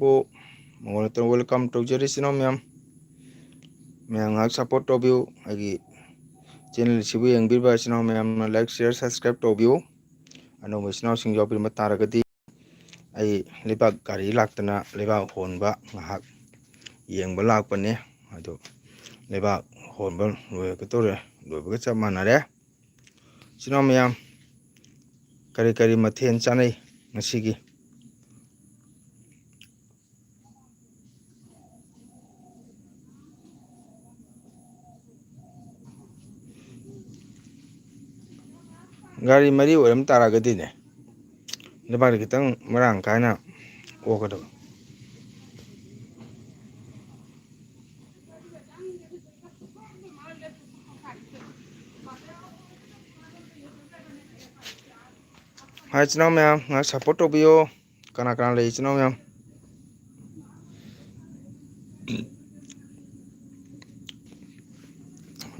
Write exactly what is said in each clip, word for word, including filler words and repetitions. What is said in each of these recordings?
ꯃꯉꯣꯟꯗ welcome ꯇꯧꯖꯔꯤ ꯏꯆꯤꯟ ꯏꯅꯥꯎ ꯃꯌꯥꯝ꯫ ꯃꯌꯥꯝ ꯉꯥꯏꯍꯥꯛ support ꯇꯧꯕꯤꯌꯨ꯫ ꯑꯩꯒꯤ channel ꯑꯁꯤꯕꯨ ꯌꯦꯡꯕꯤꯔꯤꯕ ꯏꯆꯤꯟ ꯏꯅꯥꯎ ꯃꯌꯥꯝꯅ like, share, subscribe ꯇꯧꯕꯤꯌꯨ꯫ ꯑꯅꯧꯕ ꯏꯆꯤꯟ ꯏꯅꯥꯎꯁꯤꯡ ꯌꯥꯎꯕꯤꯔꯝꯕ ꯇꯥꯔꯒꯗꯤ ꯑꯩ ꯂꯩꯕꯥꯛ ꯒꯥꯔꯤ ꯂꯥꯛꯇꯅ ꯂꯩꯕꯥꯛ ꯍꯣꯟꯕ ꯉꯥꯏꯍꯥꯛ ꯌꯦꯡꯕ ꯂꯥꯛꯄꯅꯦ꯫ ꯑꯗꯨ ꯂꯩꯕꯥꯛ ꯍꯣꯟꯕ ꯂꯣꯏꯒꯗꯧꯔꯦ, ꯂꯣꯏꯕꯒ ꯆꯞ ꯃꯥꯟꯅꯔꯦ꯫ ꯏꯆꯤꯟ ꯏꯅꯥꯎ ꯃꯌꯥꯝ, ꯀꯔꯤ ꯀꯔꯤ ꯃꯊꯦꯜ ꯆꯥꯅꯩ ꯉꯁꯤꯒꯤ? ꯒꯥꯔꯤ ꯃꯔꯤ ꯑꯣꯏꯔꯝ ꯇꯥꯔꯒꯗꯤꯅꯦ, ꯂꯩꯕꯥꯛꯇ ꯈꯤꯇꯪ ꯃꯔꯥꯡ ꯀꯥꯏꯅ ꯑꯣꯛꯀꯗꯕ꯫ ꯍꯥꯏ, ꯏꯆꯤꯟ ꯏꯅꯥꯎ ꯃꯌꯥꯝ, ꯉꯥꯏꯍꯥꯛ support ꯇꯧꯕꯤꯌꯣ꯫ ꯀꯅꯥ ꯀꯅꯥ ꯂꯩ, ꯏꯆꯤꯟ ꯏꯅꯥꯎ ꯃꯌꯥꯝ?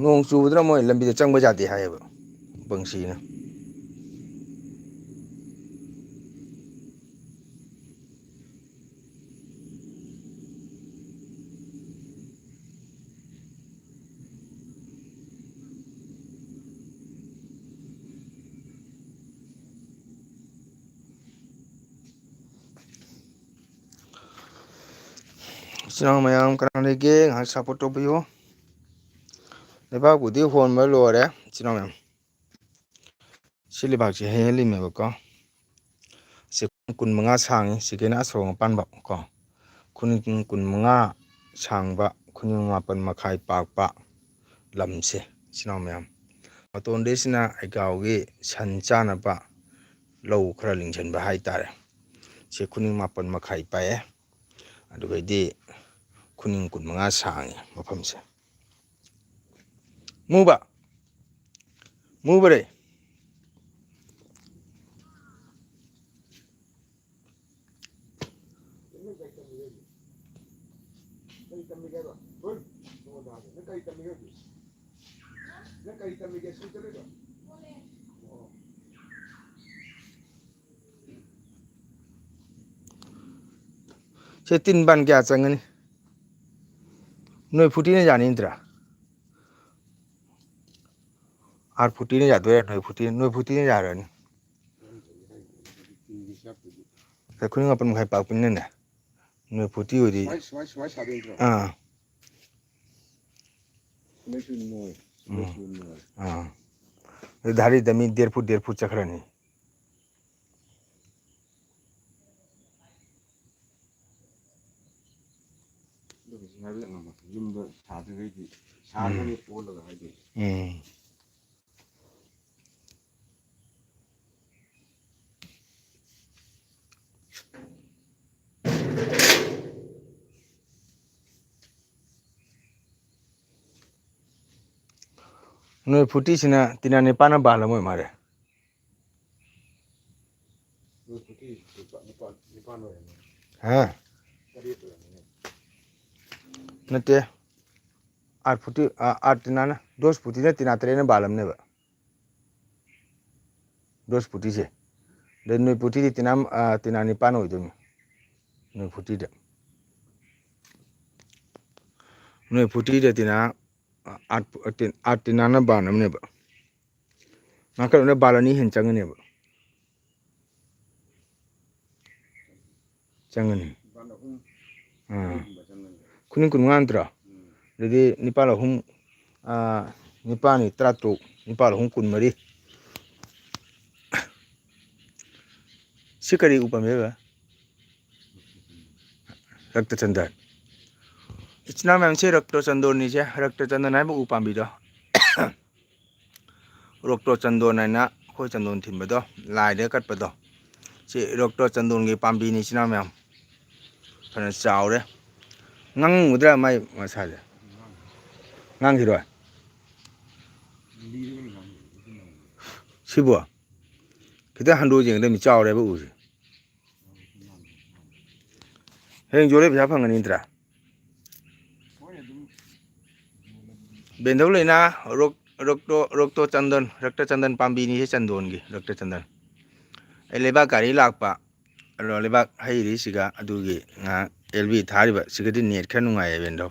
ꯅꯣꯡ ꯆꯨꯕꯗꯨꯅ ꯃꯣꯏ ꯂꯝꯕꯤꯗ ꯆꯪꯕ ꯌꯥꯗꯦ ꯍꯥꯏꯌꯦꯕ, ꯕꯪꯁꯤꯅ꯫ ꯏꯆꯤꯟ ꯏꯅꯥꯎ ꯃꯌꯥꯝ ꯀꯅꯥ ꯂꯩꯒꯦ? ꯉꯥꯏꯍꯥꯛ support ꯇꯧꯕꯤꯌꯨ꯫ ꯂꯩꯕꯥꯛꯄꯨꯗꯤ ꯍꯣꯟꯕ ꯂꯣꯏꯔꯦ, ꯏꯆꯤꯟ ꯏꯅꯥꯎ ꯃꯌꯥꯝ꯫ ꯁꯤ ꯂꯩꯕꯥꯛꯁꯦ ꯍꯦꯟꯂꯨꯝꯅꯦꯕꯀꯣ꯫ ꯁꯤ ꯀꯨꯟ ꯃꯉꯥ ꯁꯥꯡꯉꯤ, ꯁꯤꯒꯤꯅ ꯑꯁꯣꯔ ꯃꯄꯥꯟꯕ ꯀꯣ꯫ ꯈꯨꯅꯤꯡ ꯀꯨꯟ ꯃꯉꯥ ꯁꯥꯡꯕ, ꯈꯨꯅꯤꯡ ꯃꯥꯄꯟ ꯃꯈꯥꯏ ꯄꯥꯛꯄ ꯂꯝꯁꯦ, ꯏꯆꯤꯟ ꯏꯅꯥꯎ ꯃꯌꯥꯝ꯫ ꯃꯇꯣꯟꯗꯩꯁꯤꯅ ꯑꯩꯒꯥꯎꯒꯤ ꯁꯟ ꯆꯥꯅꯕ ꯂꯧ ꯈꯔ ꯂꯤꯡꯁꯤꯟꯕ ꯍꯥꯏꯇꯥꯔꯦ꯫ ꯁꯤ ꯈꯨꯅꯤꯡ ꯃꯥꯄꯟ ꯃꯈꯥꯏ ꯄꯥꯛꯑꯦ꯫ ꯑꯗꯨꯒꯩꯗꯤ ꯈꯨꯅꯤꯡ ꯀꯨꯟ ꯃꯉꯥ ꯁꯥꯡꯉꯤ ꯃꯐꯝꯁꯦ꯫ ꯃꯨꯕ, ꯃꯨꯕꯔꯦ꯫ ꯁꯦ ꯇꯤꯟ ꯕꯥꯟ ꯀꯌꯥ ꯆꯪꯒꯅꯤ? ꯅꯣꯏ ꯐꯨꯇꯤꯅ ꯌꯥꯅꯤ ꯅꯠꯇ꯭ꯔꯥ? ꯑꯥꯔ ꯐꯨꯇꯤꯅ ꯌꯥꯗꯣꯏꯔꯥ? ꯅꯣꯏ ꯐꯨꯇꯤ, ꯅꯣꯏ ꯐꯨꯇꯤꯅ ꯌꯥꯔꯅꯤ꯫ ꯈꯨꯅꯤꯡ ꯃꯥꯄꯟ ꯃꯈꯥꯏ ꯄꯥꯛꯄꯅꯤꯅꯅꯦ, ꯅꯣꯏ ꯐꯨꯇꯤ ꯑꯣꯏꯗꯤ꯫ ꯁꯨꯃꯥꯏ, ꯁꯨꯃꯥꯏ, ꯁꯨꯃꯥꯏ ꯁꯥꯗꯣꯏ ꯅꯠꯇ꯭ꯔꯣ? ꯑꯥ꯫ ꯁꯨꯃꯥꯏ ꯁꯨꯅꯤ ꯅꯣꯏ, ꯁꯨꯃꯥꯏ ꯎꯝ꯫ ꯁꯨꯅꯤ ꯅꯣꯏ꯫ ꯑꯥ꯫ ꯑꯗꯨ ꯙꯥꯔꯤꯗ ꯃꯤ ꯗꯦꯔ ꯐꯨꯠ, ꯗꯦꯔ ꯐꯨꯠ ꯆꯠꯈ꯭ꯔꯅꯤ꯫ ꯑꯗꯨ ꯍꯧꯖꯤꯛ ꯍꯥꯏꯕꯗ ꯉꯝꯃꯣꯏ꯫ ꯌꯨꯝꯗ ꯁꯥꯗ꯭ꯔꯤꯉꯩꯗꯤ ꯁꯥꯔꯒꯅꯤ ꯎꯝ꯫ ꯑꯣꯜꯂꯒ ꯍꯥꯏꯗꯣꯏꯁꯦ꯫ ꯎꯝ꯫ ꯅꯣꯏ ꯐꯨꯇꯤꯁꯤꯅ ꯇꯤꯅ ꯅꯤꯄꯥꯟꯅ ꯕꯥꯜꯂꯝꯃꯣꯏ ꯃꯥꯜꯂꯦ꯫ ꯅꯣꯏ ꯐꯨꯇꯤ ꯅꯤꯄꯥꯟ, ꯅꯤꯄꯥꯟ, ꯅꯤꯄꯥꯟ ꯑꯣꯏꯔꯝꯅꯤ꯫ ꯍꯥ? ꯇꯔꯦꯠ ꯑꯣꯏꯔꯝꯅꯤ꯫ ꯅꯠꯇꯦ꯫ ꯑꯥꯔ ꯐꯨꯇꯤ, ꯑꯥ, ꯑꯥꯔ ꯇꯤꯅꯥꯅ, ꯗꯣꯁ ꯐꯨꯇꯤꯅ ꯇꯤꯅꯥ ꯇꯔꯦꯠꯅ ꯕꯥꯜꯂꯝꯅꯦꯕ꯫ ꯗꯣꯁ ꯐꯨꯇꯤꯁꯦ꯫ ꯑꯗꯩ ꯅꯣꯏ ꯐꯨꯇꯤꯗꯤ ꯇꯤꯅꯥ, ꯑꯥ, ꯇꯤꯅꯥ ꯅꯤꯄꯥꯟ ꯑꯣꯏꯗꯣꯏꯅꯤ꯫ ꯅꯣꯏ ꯐꯨꯇꯤꯗ꯫ ꯅꯣꯏ ꯐꯨꯇꯤꯗ ꯇꯤꯅꯥ, ꯑꯥ, ꯑꯥꯔꯠ, ꯑꯥꯔꯠ ꯇꯤꯅꯥꯅ ꯕꯥꯟ ꯑꯃꯅꯦꯕ꯫ ꯅꯥꯀꯟ ꯑꯃꯅ ꯕꯥꯜ ꯑꯅꯤ ꯍꯦꯟꯅ ꯆꯪꯒꯅꯦꯕ꯫ ꯆꯪꯒꯅꯤ꯫ ꯅꯤꯄꯥꯜ ꯑꯍꯨꯝ ꯑꯥ꯫ ꯃꯔꯤꯒꯨꯝꯕ ꯆꯪꯒꯅꯤ꯫ ꯈꯨꯅꯤꯡ ꯀꯨꯟꯃꯉꯥ ꯅꯠꯇ꯭ꯔꯣ? ꯎꯝ꯫ ꯑꯗꯨꯗꯤ ꯅꯤꯄꯥꯜ ꯑꯍꯨꯝ, ꯑꯥ, ꯅꯤꯄꯥꯜꯅꯤ ꯇꯔꯥꯇꯔꯨꯛ, ꯅꯤꯄꯥꯜ ꯑꯍꯨꯝ ꯀꯨꯟꯃꯔꯤ꯫ ꯁꯤ ꯀꯔꯤ ꯎ ꯄꯥꯝꯕꯤ ꯑꯣꯏꯕ? ꯔꯛꯇꯆꯟꯗꯟ꯫ ꯏꯆꯤꯟ ꯏꯅꯥꯎ ꯃꯌꯥꯝꯁꯦ ꯔꯛꯇꯆꯟꯗꯣꯟꯅꯤꯁꯦ, ꯔꯛꯇꯆꯟꯗꯟ ꯍꯥꯏꯕ ꯎ ꯄꯥꯝꯕꯤꯗꯣ꯫ ꯔꯣꯛꯇꯣ ꯆꯟꯗꯣꯟ ꯍꯥꯏꯅ ꯑꯩꯈꯣꯏ ꯆꯟꯗꯣꯟ ꯊꯤꯟꯕꯗꯣ, ꯂꯥꯏꯗ ꯀꯠꯄꯗꯣ, ꯁꯤ ꯔꯣꯛꯇꯣ ꯆꯟꯗꯣꯟꯒꯤ ꯄꯥꯝꯕꯤꯅꯤ, ꯏꯆꯤꯟ ꯏꯅꯥꯎ ꯃꯌꯥꯝ꯫ ꯐꯅ ꯆꯥꯎꯔꯦ꯫ ꯉꯥꯡꯉꯨꯗ꯭ꯔꯥ ꯃꯥꯏ ꯃꯁꯥꯁꯦ? ꯉꯥꯡꯈꯤꯔꯣꯏ? ꯁꯤꯕꯣ? ꯈꯤꯇꯪ ꯍꯟꯗꯣꯛ ꯌꯦꯡꯒꯗꯕꯅꯤ, ꯆꯥꯎꯔꯦꯕ ꯎꯁꯦ꯫ ꯍꯌꯦꯡ ꯌꯣꯜꯂꯦ ꯄꯩꯁꯥ ꯐꯪꯒꯅꯤ ꯅꯠꯇ꯭ꯔꯥ? ꯕꯦꯟꯙꯧ ꯂꯩꯅꯥ, ꯔꯣꯛ-, ꯔꯣꯛꯇꯣ, ꯔꯣꯛꯇꯣ ꯆꯟꯗꯟ, ꯔꯛꯇ ꯆꯟꯗꯟ ꯄꯥꯝꯕꯤꯅꯤ ꯁꯤ ꯆꯟꯗꯣꯟꯒꯤ, ꯔꯛꯇ ꯆꯟꯗꯟ꯫ ꯑꯩ ꯂꯩꯕꯥꯛ ꯒꯥꯔꯤ ꯂꯥꯛꯄ, ꯂꯩꯕꯥꯛ ꯍꯩꯔꯤꯁꯤꯒ ꯑꯗꯨꯒꯤ ꯉꯥꯏꯍꯥꯛ ꯑꯦꯜ ꯕꯤ ꯊꯥꯔꯤꯕ ꯁꯤꯒꯗꯤ ꯅꯦꯠ ꯈꯔ ꯅꯨꯡꯉꯥꯏꯌꯦ, ꯕꯦꯟꯗꯣ꯫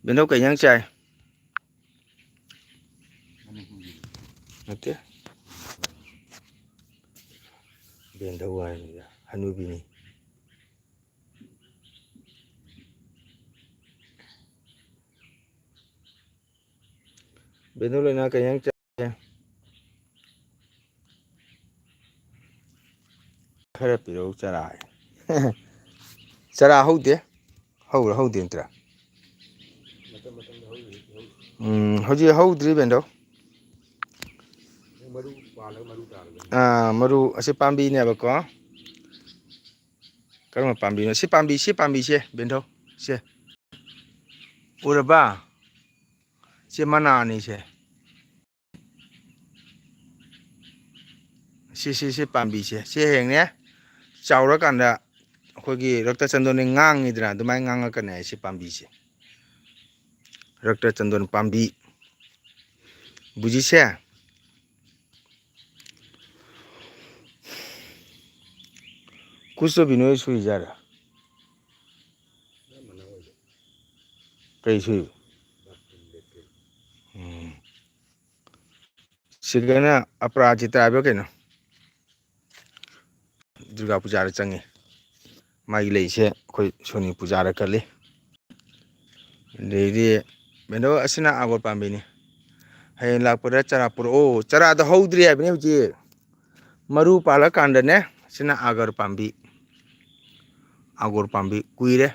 ꯕꯦꯟꯗꯣ ꯀꯩ ꯏꯟꯖꯥꯡ ꯆꯥꯏ? ꯅꯠꯇꯦ꯫ ꯕꯦꯟꯗꯧ ꯍꯥꯏꯕꯅꯤꯗ, ꯍꯅꯨꯕꯤꯅꯤ꯫ ꯕꯦꯟꯗꯧ ꯂꯩꯅꯥ ꯀꯩ ꯏꯟꯖꯥꯡ ꯆꯥꯏ? ꯈꯔ ꯄꯤꯔꯛꯎ ꯆꯔꯥ꯫ ꯆꯔꯥ ꯍꯧꯗꯦ꯫ ꯍꯧꯔ ꯍꯧꯗꯦ ꯅꯠꯇ꯭ꯔꯥ? ꯎꯝ, ꯍꯧꯖꯤꯛ ꯍꯧꯗ꯭ꯔꯤ, ꯕꯦꯟꯗꯧ꯫ ꯑꯥ, ꯃꯔꯨ ꯑꯁꯤ ꯄꯥꯝꯕꯤꯅꯦꯕꯀꯣ꯫ ꯀꯔꯝꯕ ꯄꯥꯝꯕꯤꯅꯣ? ꯁꯤ ꯄꯥꯝꯕꯤ, ꯁꯤ ꯄꯥꯝꯕꯤꯁꯦ, ꯕꯦꯟꯗꯧ꯫ ꯁꯦ꯫ ꯎꯔꯕ? ꯁꯤ ꯃꯅꯥꯅꯤ ꯁꯦ꯫ ꯁꯤ, ꯁꯤ, ꯁꯤ ꯄꯥꯝꯕꯤꯁꯦ꯫ ꯁꯤ ꯍꯌꯦꯡꯅꯦ ꯆꯥꯎꯔꯀꯥꯟꯗ ꯑꯩꯈꯣꯏꯒꯤ ꯔꯛꯇ ꯆꯟꯗꯣꯟꯅꯤ ꯉꯥꯡꯉꯤꯗꯅ, ꯑꯗꯨꯃꯥꯏꯅ ꯉꯥꯡꯉꯛꯀꯅꯤ ꯍꯥꯏ ꯁꯤ ꯄꯥꯝꯕꯤꯁꯦ꯫ ꯔꯛꯇ ꯆꯟꯗꯣꯟ ꯄꯥꯝꯕꯤ꯫ ꯕꯨꯖꯤꯁꯦ꯫ ꯀꯨꯁꯇꯣ ꯕꯤꯅꯣꯏ ꯁꯨꯏ ꯖꯥꯠꯔꯥ? ꯀꯩ ꯁꯨꯏꯕ? ꯎꯝ꯫ ꯁꯤꯗꯅ ꯑꯄꯔꯥꯖꯤꯇꯥ ꯍꯥꯏꯕ꯭ꯔꯥ ꯀꯩꯅꯣ? ꯗꯨꯔꯒꯥ ꯄꯨꯖꯥꯗ ꯆꯪꯉꯤ꯫ ꯃꯥꯒꯤ ꯂꯩꯁꯦ ꯑꯩꯈꯣꯏ ꯁꯣꯅꯤ ꯄꯨꯖꯥꯗ ꯀꯜꯂꯤ꯫ ꯑꯗꯩꯗꯤ ꯕꯦꯟꯗꯧ, ꯑꯁꯤꯅ ꯑꯥꯒꯣꯔ ꯄꯥꯝꯕꯤꯅꯤ꯫ ꯍꯌꯦꯡ ꯂꯥꯛꯄꯗ ꯆꯔꯥ ꯄꯨꯔꯛꯑꯣ꯫ ꯆꯔꯥꯗꯣ ꯍꯧꯗ꯭ꯔꯤ ꯍꯥꯏꯕꯅꯤ ꯍꯧꯖꯤꯛ꯫ ꯃꯔꯨ ꯄꯥꯜꯂꯀꯥꯟꯗꯅꯦ, ꯁꯤꯅ ꯑꯥꯒꯔ ꯄꯥꯝꯕꯤ꯫ ꯑꯥꯒꯣꯔ ꯄꯥꯝꯕꯤ ꯀꯨꯏꯔꯦ꯫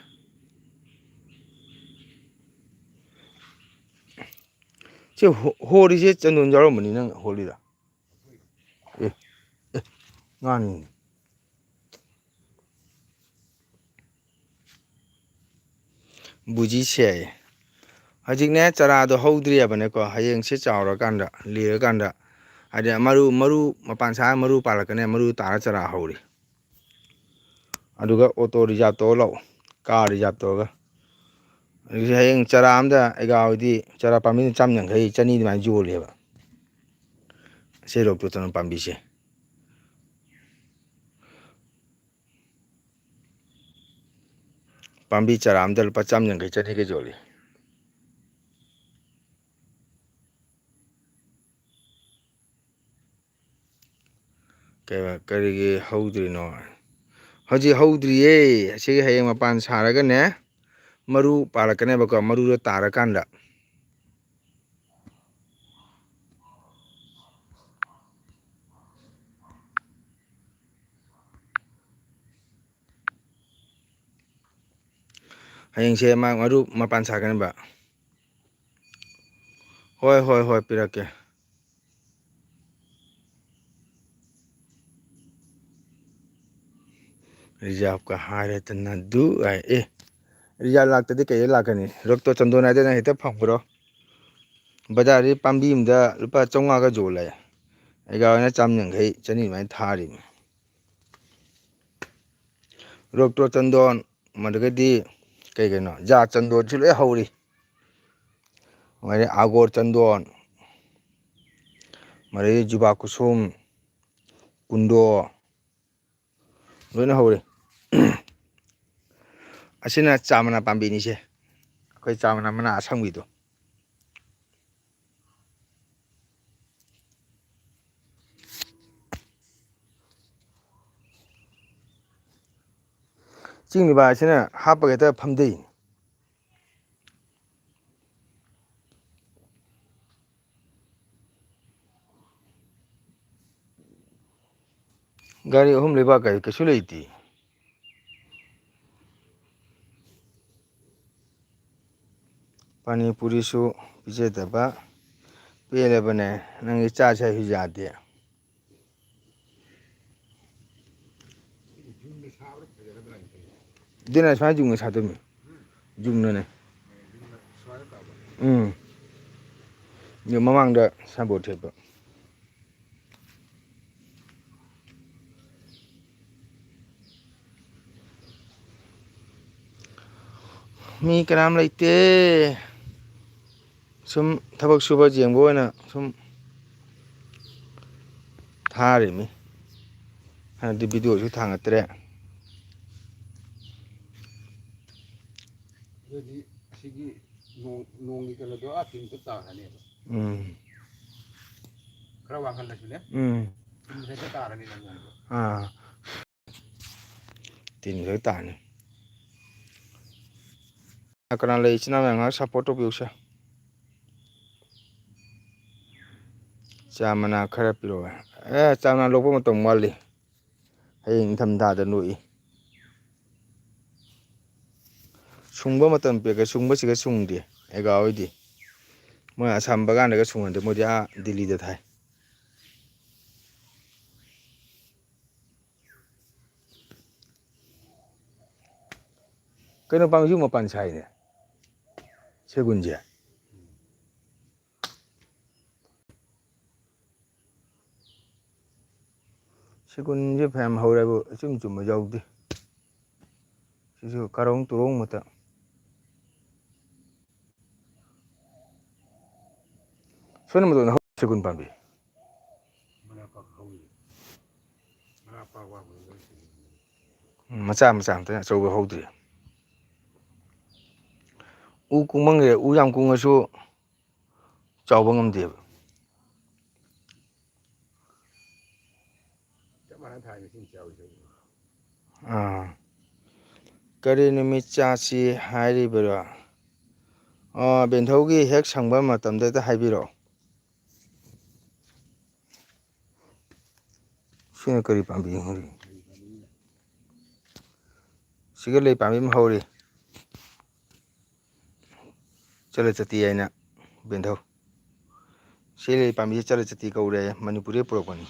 ꯁꯤ ꯍꯣ-, ꯍꯣꯔꯤꯁꯦ ꯆꯟꯗꯣꯟ ꯌꯥꯎꯔꯝꯕꯅꯤ ꯅꯪ ꯍꯣꯔꯤꯗ꯫ ꯑꯦ, ꯑꯦ, ꯉꯥꯅꯤꯅꯦ꯫ ꯕꯨꯖꯤꯁꯦ꯫ ꯍꯧꯖꯤꯛꯅꯦ ꯆꯔꯥꯗꯣ ꯍꯧꯗ꯭ꯔꯤꯑꯕꯅꯦꯀꯣ꯫ ꯍꯌꯦꯡꯁꯦ ꯆꯥꯎꯔꯀꯥꯟꯗ, ꯂꯤꯔꯀꯥꯟꯗ, ꯍꯥꯏꯗꯤ ꯃꯔꯨ, ꯃꯔꯨ ꯃꯄꯥꯟ ꯁꯥꯔ ꯃꯔꯨ ꯄꯥꯜꯂꯛꯀꯅꯤ, ꯃꯔꯨ ꯇꯥꯔ ꯆꯔꯥ ꯍꯧꯔꯤ꯫ ꯑꯗꯨꯒ ꯑꯣꯇꯣ ꯔꯤꯖꯥꯕ ꯇꯧꯔ ꯂꯥꯛꯑꯣ, ꯀꯥꯔ ꯔꯤꯖꯥꯕ ꯇꯧꯔꯒ꯫ ꯑꯗꯨꯗꯤ ꯍꯌꯦꯡ ꯆꯔꯥ ꯑꯝꯗ ꯑꯩꯒ ꯍꯣꯏꯗꯤ ꯆꯔꯥ ꯄꯥꯝꯕꯤꯅ ꯆꯥꯝ ꯌꯥꯡꯈꯩ, ꯆꯅꯤ ꯑꯗꯨꯃꯥꯏꯅ ꯌꯣꯜꯂꯦꯕ꯫ ꯁꯤ ꯔꯣꯛꯇꯣ ꯆꯅꯝ ꯄꯥꯝꯕꯤꯁꯦ꯫ ꯄꯥꯝꯕꯤ ꯆꯔꯥ ꯑꯝꯗ ꯂꯨꯄꯥ ꯆꯥꯝ ꯌꯥꯡꯈꯩ, ꯆꯅꯤꯒ ꯌꯣꯜꯂꯤ꯫ ꯀꯩꯕ, ꯀꯔꯤꯒꯤ ꯍꯧꯗ꯭ꯔꯤꯅꯣ? ꯍꯧꯖꯤꯛ ꯍꯧꯗ꯭ꯔꯤꯌꯦ꯫ ꯑꯁꯤꯒꯤ ꯍꯌꯦꯡ ꯃꯄꯥꯟ ꯁꯥꯔꯒꯅꯦ, ꯃꯔꯨ ꯄꯥꯜꯂꯛꯀꯅꯦꯕꯀꯣ, ꯃꯔꯨꯗꯣ ꯇꯥꯔꯀꯥꯟꯗ꯫ ꯍꯌꯦꯡꯁꯦ ꯃꯥ ꯃꯔꯨ ꯃꯄꯥꯟ ꯁꯥꯒꯅꯦꯕ꯫ ꯍꯣꯏ, ꯍꯣꯏ, ꯍꯣꯏ, ꯄꯤꯔꯛꯀꯦ꯫ ꯔꯤꯖꯥꯕꯀ ꯍꯥꯏꯔꯗꯅ ꯗꯨ ꯍꯥꯏ꯫ ꯑꯦ, ꯔꯤꯖꯥꯕ ꯂꯥꯛꯇꯗꯤ ꯀꯩꯗ ꯂꯥꯛꯀꯅꯤ? ꯔꯣꯛꯇꯣ ꯆꯟꯗꯣꯟ ꯍꯥꯏꯗꯅ ꯍꯦꯛꯇ ꯐꯪꯕ꯭ꯔꯣ? ꯕꯖꯥꯔꯗꯤ ꯄꯥꯝꯕꯤ ꯑꯃꯗ ꯂꯨꯄꯥ ꯆꯥꯝꯃꯉꯥꯒ ꯌꯣꯜꯂꯦ꯫ ꯑꯩꯒ ꯑꯣꯏꯅ ꯆꯥꯝ ꯌꯥꯡꯈꯩ, ꯆꯅꯤ ꯑꯗꯨꯃꯥꯏꯅ ꯊꯥꯔꯤꯅꯤ꯫ ꯔꯣꯛꯇꯣ ꯆꯟꯗꯣꯟ, ꯑꯗꯨꯗꯒꯤꯗꯤ ꯀꯩ ꯀꯩꯅꯣ, ꯖꯥ ꯆꯟꯗꯣꯟꯁꯨ ꯂꯣꯏ ꯍꯧꯔꯤ꯫ ꯑꯗꯩ ꯑꯥꯒꯣꯔ ꯆꯟꯗꯣꯟ, ꯑꯗꯩ ꯖꯨꯕꯥ ꯀꯨꯁꯨꯝ, ꯀꯨꯟꯗꯣ, ꯂꯣꯏꯅ ꯍꯧꯔꯤ꯫ ꯑꯁꯤꯅ ꯆꯥ ꯃꯅꯥ ꯄꯥꯝꯕꯤꯅꯤꯁꯦ, ꯑꯩꯈꯣꯏ ꯆꯥ ꯃꯅꯥ, ꯃꯅꯥ ꯑꯁꯪꯕꯤꯗꯣ꯫ ꯆꯤꯡ ꯅꯤꯕꯥ ꯑꯁꯤꯅ ꯍꯥꯞꯄꯒ ꯍꯦꯛꯇ ꯐꯝꯗꯩ꯫ ꯒꯥꯔꯤ ꯑꯍꯨꯝ ꯂꯩꯕꯥꯛ ꯀꯥꯏ ꯀꯩꯁꯨ ꯂꯩꯇꯦ꯫ ꯄꯥꯅꯤꯄꯨꯔꯤꯁꯨ ꯄꯤꯖꯗꯕ꯫ ꯄꯦꯜꯂꯕꯅꯦ, ꯅꯪꯒꯤ ꯆꯥꯁꯦ ꯍꯥꯏꯁꯨ ꯌꯥꯗꯦ꯫ ꯑꯗꯨꯅ ꯁꯨꯃꯥꯏꯅ ꯌꯨꯡꯅ ꯁꯥꯗꯣꯏꯅꯤ꯫ ꯌꯨꯡꯅꯅꯦ꯫ ꯎꯝ꯫ ꯑꯗꯨ ꯃꯃꯥꯡꯗ ꯁꯥꯏꯕꯣꯔꯗ ꯊꯦꯠꯄ꯫ ꯃꯤ ꯀꯅꯥꯝ ꯂꯩꯇꯦ꯫ ꯁꯨꯝ ꯊꯕꯛ ꯁꯨꯕ ꯌꯦꯡꯕ ꯑꯣꯏꯅ ꯁꯨꯝ ꯊꯥꯔꯤꯃꯤ꯫ ꯍꯟꯗꯛꯇꯤ ꯚꯤꯗꯤꯑꯣꯁꯨ ꯊꯥꯡꯒꯠꯇ꯭ꯔꯦ꯫ ꯑꯗꯨꯗꯤ ꯑꯁꯤꯒꯤ ꯅꯣꯡ, ꯅꯣꯡꯒꯤ ꯀꯩꯅꯣꯗꯣ ꯑꯥ ꯇꯤꯟꯗ ꯇꯥꯔꯅꯦꯕ꯫ ꯎꯝ꯫ ꯈꯔ ꯋꯥꯡꯈꯠꯂꯁꯨꯅꯦ꯫ ꯎꯝ꯫ ꯇꯤꯟ ꯍꯦꯛꯇ ꯇꯥꯔꯅꯤ ꯅꯣꯡꯗꯣ꯫ ꯑꯥ꯫ ꯇꯤꯟ ꯈꯛ ꯇꯥꯔꯅꯤ꯫ ꯀꯅꯥ ꯂꯩ? ꯏꯆꯤꯟ ꯏꯅꯥꯎ ꯃꯌꯥꯝ ꯉꯥꯏꯍꯥꯛ support ꯇꯧꯕꯤꯌꯨꯁꯦ꯫ ꯆꯥ ꯃꯅꯥ ꯈꯔ ꯄꯤꯔꯛꯑꯣ꯫ ꯑꯦ, ꯆꯥ ꯃꯅꯥ ꯂꯣꯛꯄ ꯃꯇꯝ ꯋꯥꯠꯂꯤ꯫ ꯍꯌꯦꯡ ꯏꯪꯊꯝꯊꯥꯗ ꯂꯣꯛꯏ꯫ ꯁꯨꯡꯕ ꯃꯇꯝ ꯄꯤꯔꯛꯀꯦ꯫ ꯁꯨꯡꯕꯁꯤꯒ ꯁꯨꯡꯗꯦ ꯑꯦꯒꯥ ꯍꯣꯏꯗꯤ꯫ ꯃꯣꯏ ꯑꯁꯥꯝ ꯕꯒꯥꯟꯗꯒ ꯁꯨꯡꯍꯟꯗꯦ꯫ ꯃꯣꯏꯗꯤ ꯑꯥ ꯗꯤꯜꯂꯤꯗ ꯊꯥꯏ꯫ ꯀꯩꯅꯣ, ꯄꯥꯝꯕꯤꯁꯨ ꯃꯄꯥꯟ ꯁꯥꯏꯅꯦ, ꯁꯦꯒꯨꯟꯁꯦ꯫ ꯁꯦꯒꯨꯟꯁꯦ ꯐꯅꯌꯥꯝ ꯍꯧꯔꯦꯕꯨ, ꯑꯆꯨꯝ ꯆꯨꯝꯕ ꯌꯥꯎꯗꯦ꯫ ꯁꯤꯁꯨ ꯀꯥꯔꯣꯡ ꯇꯨꯔꯣꯡ ꯃꯇ꯫ ꯁꯣꯝ ꯅꯥꯀꯟꯗ ꯍꯧ-, ꯁꯦꯒꯨꯟ ꯄꯥꯝꯕꯤ꯫ ꯎꯝ, ꯃꯆꯥ ꯃꯆꯥ ꯉꯥꯛꯇꯅꯤ, ꯑꯆꯧꯕ ꯍꯧꯗ꯭ꯔꯤ꯫ ꯎ ꯀꯨꯡꯃꯟꯈ꯭ꯔꯦ, ꯎ ꯌꯥꯝ ꯀꯨꯡꯉꯁꯨ ꯆꯥꯎꯕ ꯉꯝꯗꯦꯕ꯫ ꯆꯞ ꯃꯥꯟꯅ ꯊꯥꯏ, ꯃꯁꯤꯡ ꯆꯥꯎꯏ ꯆꯥꯎꯏ꯫ ꯑꯥ꯫ ꯀꯔꯤ ꯅꯨꯃꯤꯠ ꯆꯥꯁꯤ ꯍꯥꯏꯔꯤꯕꯔꯣ? ꯑꯥ, ꯕꯦꯟꯊꯧꯒꯤ ꯍꯦꯛ ꯁꯪꯕ ꯃꯇꯝꯗ ꯍꯦꯛꯇ ꯍꯥꯏꯕꯤꯔꯛꯑꯣ꯫ ꯁꯤꯅ ꯀꯔꯤ ꯄꯥꯝꯕꯤꯅꯣ ꯈꯪꯗꯦ꯫ ꯁꯤꯒ ꯂꯩ ꯄꯥꯝꯕꯤ ꯑꯃ ꯍꯧꯔꯤ꯫ ꯆꯂ ꯆꯠꯇꯤ ꯍꯥꯏꯅ ꯕꯦꯟꯊꯧ꯫ ꯁꯤ ꯂꯩ ꯄꯥꯝꯕꯤꯁꯦ ꯆꯂ ꯆꯠꯇꯤ ꯀꯧꯔꯦ, ꯃꯅꯤꯄꯨꯔꯗꯒꯤ ꯄꯨꯔꯛꯄꯅꯤ꯫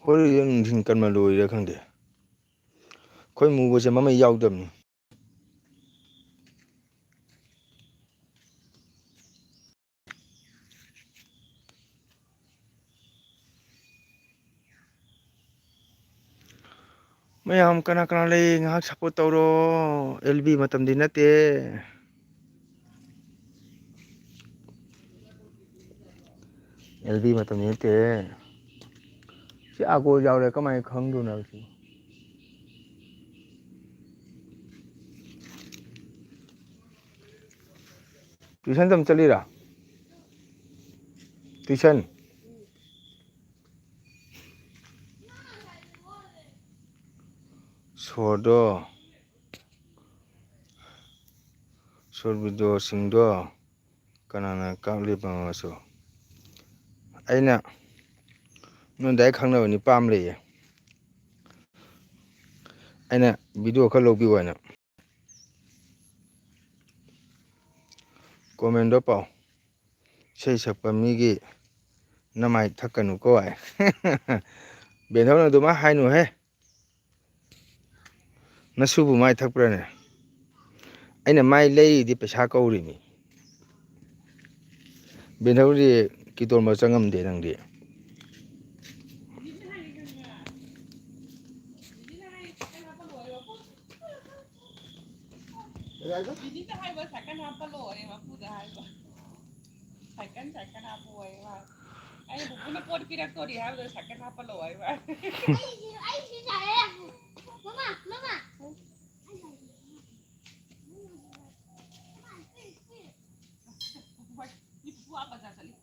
ꯍꯣꯏ, ꯅꯨꯡꯊꯤꯟ ꯀꯟꯃ ꯂꯣꯏꯔꯤꯔꯥ ꯈꯪꯗꯦ꯫ ꯑꯩꯈꯣꯏ ꯃꯨꯕꯁꯦ ꯃꯃꯩ ꯌꯥꯎꯗꯕꯅꯤ꯫ ꯃꯌꯥꯝ ꯀꯅꯥ ꯀꯅꯥ ꯂꯩ? ꯉꯥꯏꯍꯥꯛ support ꯇꯧꯔꯣ꯫ ꯑꯦꯜ ꯕꯤ ꯃꯇꯝꯗꯤ ꯅꯠꯇꯦ꯫ ꯑꯦꯜ ꯕꯤ ꯃꯇꯝꯗꯤ ꯅꯠꯇꯦ꯫ ꯁꯤ ꯑꯥꯒꯣ ꯌꯥꯎꯔꯦ, ꯀꯃꯥꯏꯅ ꯈꯪꯗꯣꯏꯅꯣ ꯁꯤ? Tuition ꯇꯝ ꯆꯠꯂꯤꯔꯥ? Tuition? ꯁꯣꯔꯗꯣ, ꯁꯣꯔ videoꯁꯤꯡꯗꯣ ꯀꯅꯥꯅ ꯀꯥꯞꯂꯤꯕꯅꯣꯁꯨ꯫ ꯑꯩꯅ ꯅꯣꯏ direct ꯈꯪꯅꯕ ꯅꯨꯄꯥ ꯑꯃ ꯂꯩꯌꯦ, ꯑꯩꯅ video ꯈꯔ ꯂꯧꯕꯤꯌꯨ ꯍꯥꯏꯅ꯫ Commentꯗꯣ ꯄꯥꯎ꯫ "ꯏꯁꯩ ꯁꯛꯄ ꯃꯤꯒꯤ ꯅꯃꯥꯏ ꯊꯛꯀꯅꯨꯀꯣ" ꯍꯥꯏ꯫ ꯕꯦꯟꯊꯧꯅ ꯑꯗꯨꯃꯥꯏ ꯍꯥꯏꯅꯨꯍꯦ꯫ ꯅꯁꯨꯕꯨ ꯃꯥꯏ ꯊꯛꯄ꯭ꯔꯥꯅꯦ? ꯑꯩꯅ ꯃꯥꯏ ꯂꯩꯔꯤꯗꯤ ꯄꯩꯁꯥ ꯀꯧꯔꯤꯅꯤ꯫ ꯕꯦꯟꯊꯧꯗꯤ ꯀꯤꯇꯣꯟꯕ ꯆꯪꯉꯝꯗꯦ ꯅꯪꯗꯤ꯫ ꯀꯩ ꯍꯥꯏꯕ? ꯗꯤꯗꯤꯗ ꯍꯥꯏꯕ ꯁꯥꯏꯀꯜ ꯍꯥꯞꯄ ꯂꯣꯏꯔꯦ, ꯃꯄꯨꯗ ꯍꯥꯏꯕ꯫ ꯁꯥꯏꯀꯜ, ꯁꯥꯏꯀꯜ ꯍꯥꯞꯄꯣꯌꯦ ꯃꯥ꯫ ꯑꯩꯅ ꯄꯨꯄꯨꯅ ꯄꯣꯠ ꯄꯤꯔꯛꯇꯣꯔꯤ ꯍꯥꯏꯕꯗꯨꯗ ꯁꯥꯏꯀꯜ ꯍꯥꯞꯄ ꯂꯣꯏꯔꯦ ꯃꯥ꯫ ꯑꯩꯁꯨ, ꯑꯩꯁꯨ ꯁꯥꯏꯌꯦ꯫ ꯃꯃꯥ, ꯃꯃꯥ꯫ ꯄꯨꯄꯨ ꯍꯣꯏ, ꯃꯤ ꯄꯨꯄꯨ ꯑꯥ ꯕꯖꯥꯔ ꯆꯠꯂꯤ꯫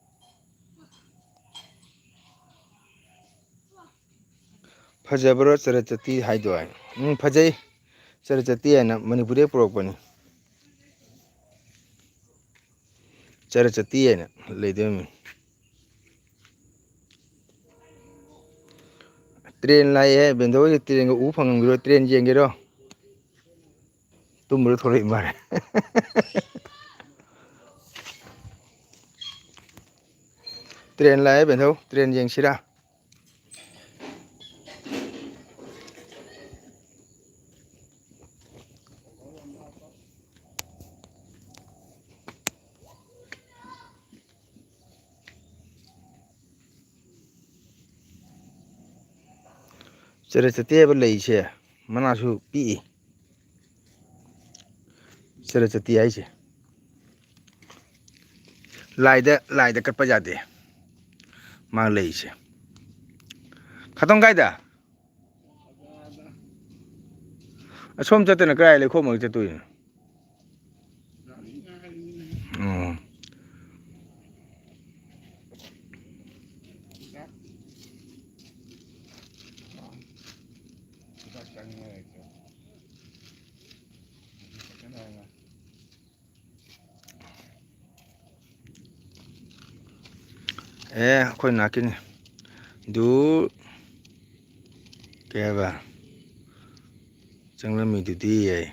ꯐꯖꯕ꯭ꯔꯣ ꯆꯔꯆꯇꯤ ꯍꯥꯏꯗꯣ ꯍꯥꯏ꯫ ꯎꯝ, ꯐꯖꯩ꯫ ꯆꯔꯆꯇꯤ ꯍꯥꯏꯅ ꯃꯅꯤꯄꯨꯔꯗꯩ ꯄꯨꯔꯛꯄꯅꯤ꯫ ꯆꯔꯆꯇꯤ ꯍꯥꯏꯅ ꯂꯩꯗꯣꯏꯅꯤ꯫ Train ꯂꯥꯛꯑꯦ꯫ ꯕꯦꯟꯗꯣꯒꯤ trainꯒ ꯎ ꯐꯪꯉꯝꯈꯤꯔꯣꯏ꯫ Train ꯌꯦꯡꯒꯦꯔꯣ? ꯇꯨꯝꯕꯗ ꯊꯣꯛꯂꯛꯏ ꯃꯥꯜꯂꯦ꯫ Train ꯂꯥꯛꯑꯦ ꯕꯦꯟꯊꯧ, train ꯌꯦꯡꯁꯤꯔꯥ? ꯆꯔ ꯆꯠꯇꯦ ꯍꯥꯏꯕ ꯂꯩꯁꯦ ꯃꯅꯥꯁꯨ ꯄꯤꯛꯏ꯫ ꯆꯔ ꯆꯠꯇꯦ ꯍꯥꯏꯁꯦ ꯂꯥꯏꯗ, ꯂꯥꯏꯗ ꯀꯠꯄ ꯌꯥꯗꯦ꯫ ꯃꯥ ꯂꯩꯁꯦ꯫ ꯈꯇꯪ ꯀꯥꯏꯗ? ꯑꯁꯣꯝ ꯆꯠꯇꯅ ꯀꯗꯥꯏ ꯂꯩꯈꯣꯝ ꯃꯔꯛ ꯆꯠꯇꯣꯏꯅꯣ? ꯎꯝ꯫ ꯑꯦ, ꯑꯩꯈꯣꯏ ꯅꯥꯀꯤꯅꯤ꯫ ꯗꯨ ꯀꯩ ꯍꯥꯏꯕ? ꯆꯪꯂꯝꯃꯤꯗꯨꯗꯤ ꯑꯩ꯫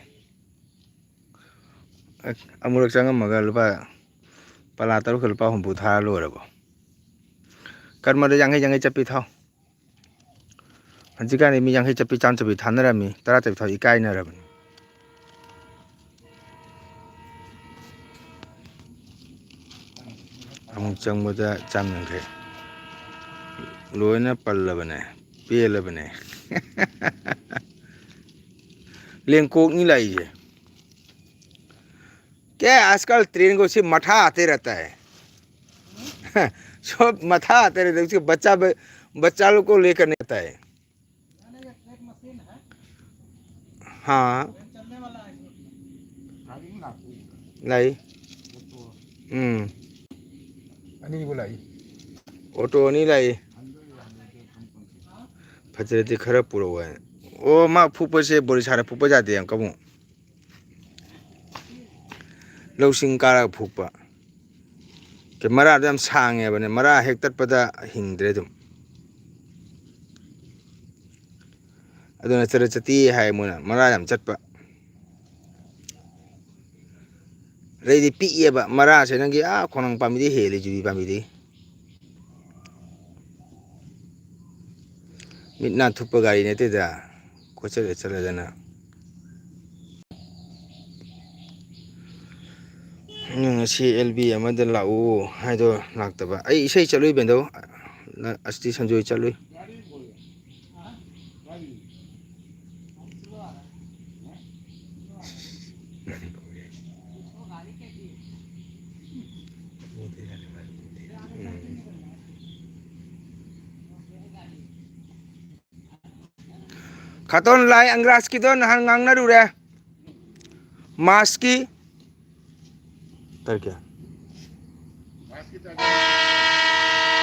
ꯑꯦ, ꯑꯃꯨꯔꯛ ꯆꯪꯉꯝꯃꯒ ꯂꯨꯄꯥ ꯄꯂꯥ ꯇꯔꯨꯛꯀ ꯂꯨꯄꯥ ꯍꯨꯝꯐꯨ ꯊꯥꯔ ꯂꯣꯏꯔꯕꯣ? ꯀꯔꯃꯗ ꯌꯥꯡꯈꯩ ꯌꯥꯡꯈꯩ ꯆꯠꯄꯤ ꯊꯥꯎ꯫ ꯍꯧꯖꯤꯛꯀꯥꯟꯗꯤ ꯃꯤ ꯌꯥꯡꯈꯩ ꯆꯠꯄꯤ, ꯆꯥꯝ ꯆꯠꯄꯤ ꯊꯥꯅꯔꯝꯃꯤ, ꯇꯔꯥ ꯆꯠꯄꯤ ꯊꯥꯎ ꯏꯀꯥꯏꯅꯔꯕꯅꯤ꯫ ꯑꯃꯨꯛ ꯆꯪꯕꯗ ꯆꯥꯝ ꯌꯥꯡꯈꯩ꯫ ꯂꯣꯏꯅ ꯄꯜꯂꯕꯅꯦ, ꯄꯦꯜꯂꯕꯅꯦ꯫ ꯂꯦꯡꯀꯣꯛꯅꯤ ꯂꯥꯛꯏꯁꯦ꯫ क्या है, आजकल ट्रेन को सिर्फ मठा आते रहता है। सब मठा आते रहते हैं, उसके बच्चा ब-, बच्चा लोग को लेकर नहीं आता है। हाँ। लाई। हम्म। ꯑꯅꯤꯕꯨ ꯂꯥꯛꯏ꯫ ꯑꯣꯇꯣ ꯑꯅꯤ ꯂꯥꯛꯏ꯫ ꯐꯖꯔꯗꯤ ꯈꯔ ꯄꯨꯔꯛꯑꯣ ꯍꯥꯏ꯫ ꯑꯣ, ꯃꯥ ꯐꯨꯛꯄꯁꯦ ꯕꯣꯔꯤꯁꯥꯗ ꯐꯨꯛꯄ ꯌꯥꯗꯦ, ꯌꯥꯝ ꯀꯃꯨ꯫ ꯂꯧꯁꯤꯡ ꯀꯥꯔꯒ ꯐꯨꯛꯄ꯫ ꯀꯩ, ꯃꯔꯥꯗꯣ ꯌꯥꯝ ꯁꯥꯡꯉꯦꯕꯅꯦ, ꯃꯔꯥ ꯍꯦꯛ ꯇꯠꯄꯗ ꯍꯤꯡꯗ꯭ꯔꯦ ꯑꯗꯨꯝ꯫ ꯑꯗꯨꯅ ꯆꯔ ꯆꯠꯇꯤ ꯍꯥꯏ ꯃꯣꯏꯅ, ꯃꯔꯥ ꯌꯥꯝ ꯆꯠꯄ꯫ ꯑꯗꯩꯗꯤ ꯄꯤꯛꯑꯦꯕ ꯃꯔꯥꯁꯦ, ꯅꯪꯒꯤ ꯑꯥ ꯈꯣꯡꯅꯥꯡ ꯄꯥꯝꯕꯤꯗꯤ ꯍꯦꯜꯂꯤ, ꯌꯨꯕꯤ ꯄꯥꯝꯕꯤꯗꯤ꯫ ꯃꯤꯠ ꯅꯥ ꯊꯨꯞꯄ ꯒꯥꯔꯤ ꯅꯠꯇꯦꯗ, ꯀꯣꯏꯆꯠꯂ ꯆꯠꯂꯗꯅ꯫ ꯅꯪ ꯉꯁꯤ ꯑꯦꯜ ꯕꯤ ꯑꯃꯗ ꯂꯥꯛꯎ ꯍꯥꯏꯗꯣ ꯂꯥꯛꯇꯕ꯫ ꯑꯩ ꯏꯁꯩ ꯆꯠꯂꯨꯏ ꯕꯦꯟꯗꯧ, ꯑꯁꯇꯤ ꯁꯟꯖꯣꯏ ꯆꯠꯂꯨꯏ꯫ ꯀꯥꯇꯣꯟ ꯂꯥꯏ ꯑꯪꯒ꯭ꯔꯥꯖꯀꯤꯗꯣ ꯅꯍꯥꯟ ꯉꯥꯡꯅꯔꯨꯔꯦ꯫ ꯃꯥꯔꯁꯀꯤ ꯇꯥꯔꯤꯛ ꯀꯌꯥ?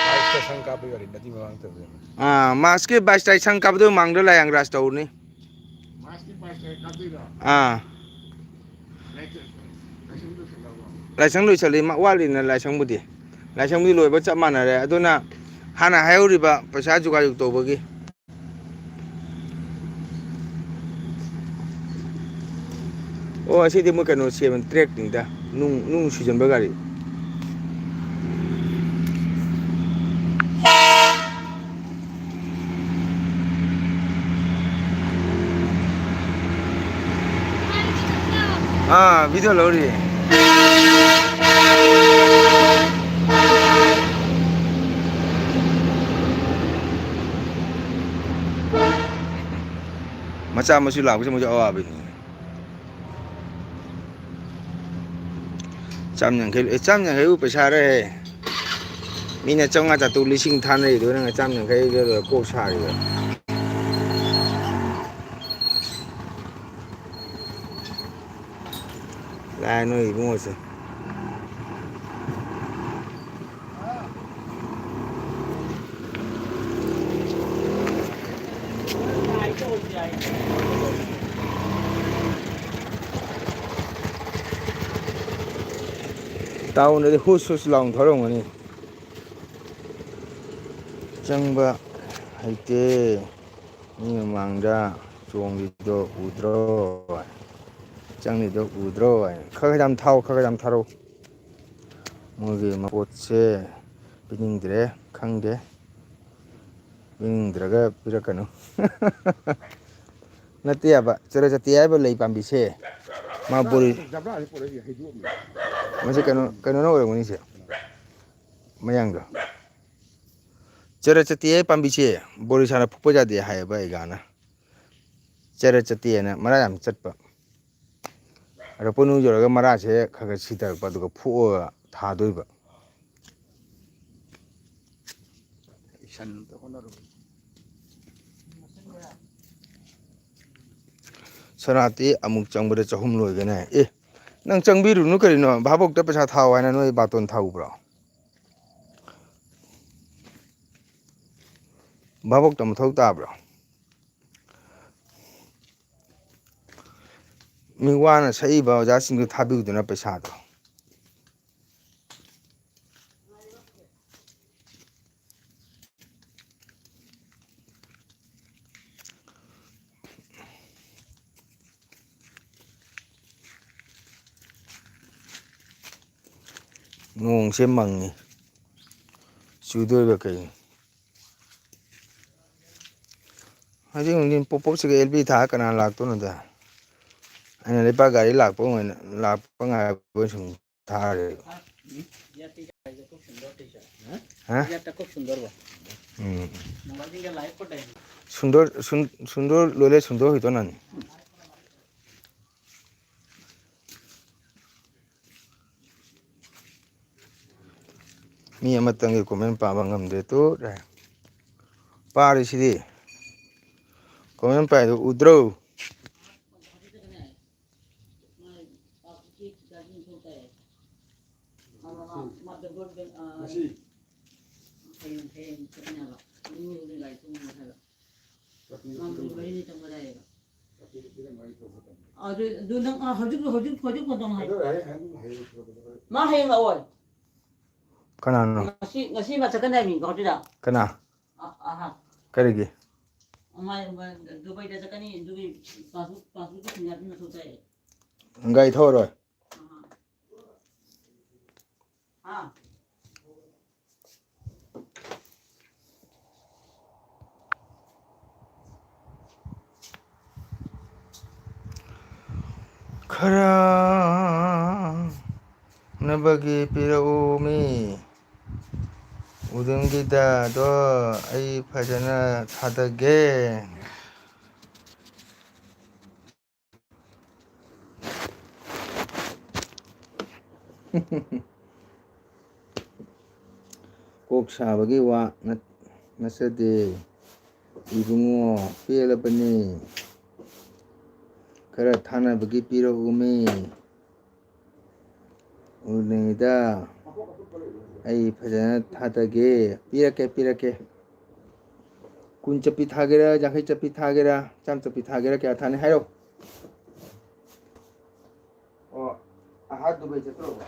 ꯕꯥꯏꯁꯇ ꯁꯪ ꯀꯥꯞꯄꯩ ꯋꯥꯔꯤ, ꯃꯇꯤ ꯃꯃꯥꯡ ꯇꯧꯗꯣꯏꯅꯦ꯫ ꯑꯥ, ꯃꯥꯔꯁꯀꯤ ꯕꯥꯏꯁ ꯇꯥꯔꯤꯛ ꯁꯪ ꯀꯥꯞꯄꯗꯣ ꯃꯃꯥꯡꯗ ꯂꯥꯏ ꯑꯪꯒ꯭ꯔꯥꯖ ꯇꯧꯔꯅꯤ꯫ ꯃꯥꯔꯁꯀꯤ ꯕꯥꯏꯁ ꯇꯥꯔꯤꯛ ꯀꯥꯞꯇꯣꯏꯔꯣ? ꯑꯥ꯫ ꯂꯥꯏꯁꯪ ꯂꯣꯏꯁꯜꯂꯕꯣ? ꯂꯥꯏꯁꯪ ꯂꯣꯏꯁꯜꯂꯤ, ꯃ-, ꯋꯥꯠꯂꯤꯅ ꯂꯥꯏꯁꯪꯕꯨꯗꯤ꯫ ꯂꯥꯏꯁꯪꯕꯨꯗꯤ ꯂꯣꯏꯕ ꯆꯞ ꯃꯥꯟꯅꯔꯦ꯫ ꯑꯗꯨꯅ ꯍꯥꯟꯅ ꯍꯥꯏꯍꯧꯔꯤꯕ ꯄꯩꯁꯥ ꯖꯨꯒꯥꯖꯨꯒ ꯇꯧꯕꯒꯤ꯫ ꯑꯣ, ꯑꯁꯤꯗꯤ ꯃꯣꯏ ꯀꯩꯅꯣ ꯁꯦꯝꯕ ꯇ꯭ꯔꯦꯛꯅꯤꯗ, ꯅꯨꯡ, ꯅꯨꯡ ꯁꯨꯖꯟꯕ ꯒꯥꯔꯤ꯫ ꯑꯥ, video ꯂꯧꯔꯤ꯫ ꯃꯆꯥ ꯃꯁꯨ ꯂꯥꯛꯄꯁꯦ ꯃꯣꯏꯁꯨ ꯑꯋꯥꯕꯅꯤ꯫ ꯆꯥꯝ ꯌꯥꯡꯈꯩ, ꯑꯦ, ꯆꯥꯝ ꯌꯥꯡꯈꯩꯕꯨ ꯄꯩꯁꯥꯔꯍꯦ? ꯃꯤꯅ ꯆꯥꯝꯃꯉꯥ, ꯆꯥꯇ꯭ꯔꯨꯛ, ꯂꯤꯁꯤꯡ ꯊꯥꯅꯔꯤꯗꯨ ꯅꯪꯅ ꯆꯥꯝ ꯌꯥꯡꯈꯩꯗ ꯀꯣꯛ ꯁꯥꯔꯤꯕ꯫ ꯂꯥꯛꯑꯦ ꯅꯣꯏ ꯏꯕꯨꯡꯉꯣꯁꯦ꯫ ꯇꯥꯎꯟꯗꯗꯤ ꯍꯨꯁ ꯍꯨꯁ ꯂꯥꯎꯅ ꯊꯧꯔꯝꯒꯅꯤ꯫ ꯆꯪꯕ ꯍꯩꯇꯦ꯫ ꯃꯤ ꯃꯃꯥꯡꯗ ꯆꯣꯡꯉꯤꯗꯣ ꯎꯗ꯭ꯔꯣ? ꯆꯪꯉꯤꯗꯣ ꯎꯗ꯭ꯔꯣ? ꯍꯥꯏꯅ ꯈꯔ ꯈꯔ ꯌꯥꯝ ꯊꯥꯎ, ꯈꯔ ꯈꯔ ꯌꯥꯝ ꯊꯥꯔꯛꯎ꯫ ꯃꯣꯏꯒꯤ ꯃꯄꯣꯠꯁꯦ ꯄꯤꯅꯤꯡꯗ꯭ꯔꯦ, ꯈꯪꯗꯦ꯫ ꯄꯤꯅꯤꯡꯗ꯭ꯔꯒ ꯄꯤꯔꯛꯀꯅꯨ꯫ ꯅꯠꯇꯦ ꯍꯥꯏꯕ, ꯆꯔ ꯆꯠꯇꯦ ꯍꯥꯏꯕ ꯂꯩ ꯄꯥꯝꯕꯤꯁꯦ꯫ ꯃꯥ ꯕꯣꯔꯤ-, ꯖꯕ꯭ꯔꯥꯁꯦ ꯄꯨꯔꯛꯏꯁꯦ ꯍꯩꯗꯣꯛꯑꯝꯃꯦ꯫ ꯃꯁꯤ ꯀꯩꯅꯣ, ꯀꯩꯅꯣꯅ ꯑꯣꯏꯔꯝꯒꯅꯤ ꯁꯦ꯫ ꯃꯌꯥꯡꯗꯣ꯫ ꯆꯔ ꯆꯠꯇꯦ ꯍꯥꯏꯕ ꯄꯥꯝꯕꯤꯁꯦ ꯕꯣꯔꯤꯁꯥꯅ ꯐꯨꯛꯄ ꯌꯥꯗꯦ ꯍꯥꯏꯌꯦꯕ ꯑꯩꯒꯥꯅ꯫ ꯆꯔ ꯆꯠꯇꯦꯅ ꯃꯔꯥ ꯌꯥꯝ ꯆꯠꯄ꯫ ꯑꯗꯣ ꯄꯣꯠꯅꯨ ꯌꯧꯔꯒ ꯃꯔꯥꯁꯦ ꯈꯔ ꯈꯔ ꯁꯤꯊꯔꯛꯄ, ꯑꯗꯨꯒ ꯐꯨꯛꯑꯒ ꯊꯥꯗꯣꯏꯕ꯫ ꯏꯁꯟ ꯑꯝꯇ ꯍꯣꯠꯅꯔꯨꯒꯦ꯫ ꯁꯅꯥꯇꯤ ꯑꯃꯨꯛ ꯆꯪꯕꯗ ꯆꯍꯨꯝ ꯂꯣꯏꯒꯅꯤ꯫ ꯑꯦ, ꯅꯪ ꯆꯪꯕꯤꯔꯨꯅꯨ ꯀꯔꯤꯅꯣ? ꯚꯥꯕꯣꯛꯇ ꯄꯩꯁꯥ ꯊꯥꯎ ꯍꯥꯏꯅ ꯅꯣꯏ ꯕꯥꯇꯣꯟ ꯊꯥꯎꯕ꯭ꯔꯣ? ꯚꯥꯕꯣꯛꯇ ꯃꯊꯧ ꯇꯥꯕ꯭ꯔꯣ? ꯃꯤ ꯋꯥꯅ ꯁꯛꯏꯕ ꯑꯣꯖꯥꯁꯤꯡꯗꯨ ꯊꯥꯕꯤꯌꯨꯗꯅ ꯄꯩꯁꯥꯗꯣ꯫ ꯅꯣꯡꯁꯦ ꯃꯪꯉꯤ꯫ ꯆꯨꯗꯣꯏꯕ ꯀꯩꯅꯣ? ꯍꯧꯖꯤꯛ ꯅꯨꯡꯊꯤꯟ ꯄꯣꯞ ꯄꯣꯞꯁꯤꯒ ꯑꯦꯜ ꯕꯤ ꯊꯥ ꯀꯅꯥ ꯂꯥꯛꯇꯣꯏꯅꯣꯗ? ꯑꯩꯅ ꯂꯩꯄꯥꯛ ꯒꯥꯔꯤ ꯂꯥꯛꯄ ꯑꯣꯏꯅ, ꯂꯥꯛꯄ ꯉꯥꯏꯕ ꯑꯣꯏꯅ ꯁꯨꯝ ꯊꯥꯔꯦꯕ꯫ ꯍꯥ? ꯎꯝ꯫ ꯁꯨꯟꯗꯔ, ꯁꯨꯟ-, ꯁꯨꯟꯗꯔ ꯂꯣꯏꯔꯦ, ꯁꯨꯟꯗꯔ ꯍꯣꯏꯗꯣ ꯅꯪ꯫ ꯃꯤ ꯑꯃꯇꯪꯒꯤ comment ꯄꯥꯕ ꯉꯝꯗꯦ꯫ ꯇꯨ ꯂꯩ꯫ ꯄꯥꯔꯤꯁꯤꯗꯤ꯫ Comment ꯄꯥꯏꯗꯣ ꯎꯗ꯭ꯔꯣ? ꯉꯁꯤ꯫ ꯑꯗꯨ, ꯑꯗꯨ ꯅꯪ, ꯑ, ꯍꯧꯖꯤꯛ, ꯍꯧꯖꯤꯛ, ꯍꯧꯖꯤꯛ ꯐꯣꯟꯗꯣ ꯍꯪꯉꯣ꯫ ꯃꯥ ꯍꯌꯦꯡ ꯂꯥꯛꯑꯣꯏ꯫ ꯀꯅꯥꯅꯣ? ꯉꯁꯤ, ꯉꯁꯤ ꯃꯥ ꯆꯠꯀꯅꯤ ꯍꯥꯏꯕꯅꯤꯀꯣ ꯍꯧꯖꯤꯛ꯫ ꯀꯅꯥ? ꯑ, ꯑꯍꯥ꯫ ꯀꯔꯤꯒꯤ? ꯃꯥ, ꯃꯥ ꯗꯨꯕꯩꯗ ꯆꯠꯀꯅꯤ, ꯑꯗꯨꯒꯤ passbook, passbook ꯀꯤ signature ꯃꯊꯧ ꯇꯥꯏ꯫ ꯒꯥꯔꯤ ꯊꯧꯔꯔꯣꯏ? ꯑꯍꯥ꯫ ꯍꯥ? ꯈꯔ ꯅꯕꯒꯤ ꯄꯤꯔꯛꯎꯃꯤ꯫ ꯎꯗꯨꯝꯒꯤꯗꯗꯣ ꯑꯩ ꯐꯖꯅ ꯊꯥꯗꯒꯦ꯫ ꯀꯣꯛ ꯁꯥꯕꯒꯤ ꯋꯥ ꯅꯠ-, ꯅꯠꯆꯗꯦ꯫ ꯏꯕꯨꯡꯉꯣ, ꯄꯦꯜꯂꯕꯅꯤ꯫ ꯈꯔ ꯊꯥꯅꯕꯒꯤ ꯄꯤꯔꯛꯎꯃꯤ꯫ ꯎꯅꯤꯡꯉꯤꯗ꯫ ꯑꯩ ꯐꯖꯅ ꯊꯥꯗꯒꯦ꯫ ꯄꯤꯔꯛꯀꯦ, ꯄꯤꯔꯛꯀꯦ꯫ ꯀꯨꯟ ꯆꯠꯄꯤ ꯊꯥꯒꯦꯔꯥ, ꯌꯥꯡꯈꯩ ꯆꯠꯄꯤ ꯊꯥꯒꯦꯔꯥ, ꯆꯥꯝ ꯆꯠꯄꯤ ꯊꯥꯒꯦꯔꯥ, ꯀꯌꯥ ꯊꯥꯅꯤ ꯍꯥꯏꯔꯣ? ꯑꯣ, ꯑꯍꯥ ꯗꯨꯕꯩ ꯆꯠꯇ꯭ꯔꯣꯕ?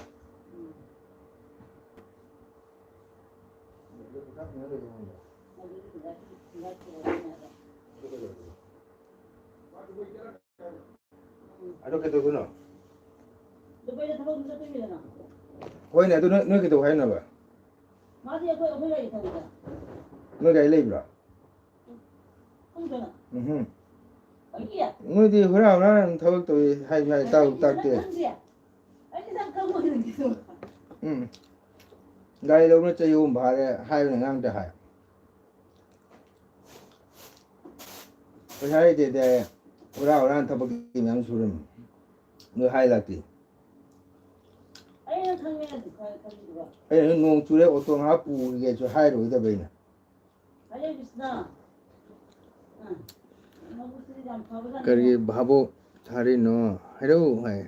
ꯑꯗꯣ ꯀꯩꯗꯧꯗꯣꯏꯅꯣ? ꯗꯨꯕꯩꯗ ꯊꯕꯛ ꯑꯃ ꯆꯠꯇꯣꯏꯅꯤꯗꯅ꯫ ꯍꯣꯏꯅꯦ, ꯑꯗꯨ ꯅꯣꯏ, ꯅꯣꯏ ꯀꯩꯗꯧ ꯍꯥꯏꯅꯣꯕ? ꯃꯥꯗꯤ ꯑꯩꯈꯣꯏ, ꯑꯩꯈꯣꯏ ꯒꯥꯔꯤ ꯊꯧꯋꯤꯗ꯫ ꯅꯣꯏ ꯒꯥꯔꯤ ꯂꯩꯕ꯭ꯔꯣ? ꯈꯪꯗ꯭ꯔꯣ ꯅꯪ? ꯎꯝꯍꯨꯝ꯫ ꯑꯩꯒꯤ? ꯅꯣꯏꯗꯤ ꯍꯨꯔꯥꯟ ꯍꯨꯔꯥꯟ ꯊꯕꯛ ꯇꯧꯏ ꯍꯥꯏꯁꯨ ꯍꯥꯏ, ꯇꯥꯕꯨ ꯑꯩꯗꯤ ꯇꯥꯛꯇꯦ꯫ ꯅꯪ ꯈꯪꯗꯦ? ꯑꯩꯗꯤ ꯅꯪ ꯈꯪꯉꯣꯏꯗꯣꯏꯅꯤ ꯀꯩꯅꯣ꯫ ꯎꯝ꯫ ꯒꯥꯔꯤ ꯂꯧꯕꯅ ꯆꯍꯤ ꯑꯍꯨꯝ ꯐꯥꯔꯦ, ꯍꯥꯏꯕꯅ ꯉꯔꯥꯡꯇ ꯍꯥꯏ꯫ ꯄꯩꯁꯥ ꯂꯩꯇꯦꯗꯤ ꯍꯥꯏꯌꯦ꯫ ꯍꯨꯔꯥꯟ ꯍꯨꯔꯥꯟ ꯊꯕꯛꯀꯤ ꯃꯌꯥꯝ ꯁꯨꯔꯝꯃꯤ꯫ ꯅꯣꯏ ꯍꯥꯏ ꯂꯥꯛꯇꯦ꯫ ꯑꯩꯅ ꯈꯪꯉꯦ ꯑꯗꯨ ꯈꯔ ꯈꯪꯕꯤꯕ꯫ ꯑꯩꯅ ꯅꯣꯡ ꯆꯨꯔꯦ, ꯑꯣꯇꯣ ꯉꯥꯏꯍꯥꯛ ꯄꯨꯈꯤꯒꯦꯁꯨ ꯍꯥꯏꯔꯣꯏꯗꯕ ꯑꯩꯅ꯫ ꯍꯔꯦ ꯀ꯭ꯔꯤꯁꯅ꯫ ꯑ, ꯃꯕꯨꯛꯁꯤꯗꯤ ꯌꯥꯝ ꯐꯕꯖꯥꯠꯅꯤ꯫ ꯀꯔꯤꯒꯤ ꯚꯥꯕꯣꯛ ꯊꯥꯔꯤꯅꯣ? ꯍꯥꯏꯔꯛꯎ ꯍꯥꯏ꯫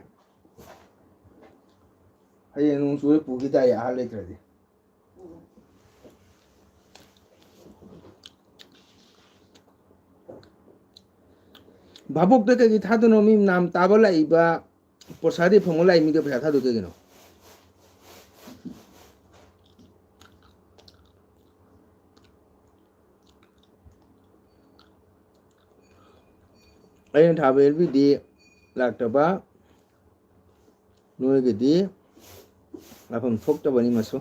ꯍꯌꯦꯡ ꯅꯣꯡ ꯆꯨꯔꯦ ꯄꯨꯈꯤ ꯇꯥꯏ ꯑꯍꯜ ꯂꯩꯇ꯭ꯔꯗꯤ꯫ ꯚꯥꯕꯣꯛꯇ ꯀꯩꯒꯤ ꯊꯥꯗꯣꯏꯅꯣ? ꯃꯤ ꯅꯥꯝ ꯇꯥꯕ ꯂꯥꯛꯏꯕ, ꯄ꯭ꯔꯁꯥꯗꯤ ꯐꯪꯕ ꯂꯥꯛꯏ ꯃꯤꯗꯣ ꯄꯩꯁꯥ ꯊꯥꯗꯣꯏ ꯀꯩꯒꯤꯅꯣ? ꯑꯩꯅ ꯊꯥꯕ ꯑꯦꯜ ꯕꯤꯗꯤ ꯂꯥꯛꯇꯕ, ꯅꯣꯏꯒꯤꯗꯤ ꯂꯥꯛꯐꯝ ꯊꯣꯛꯇꯕꯅꯤ ꯃꯁꯨ꯫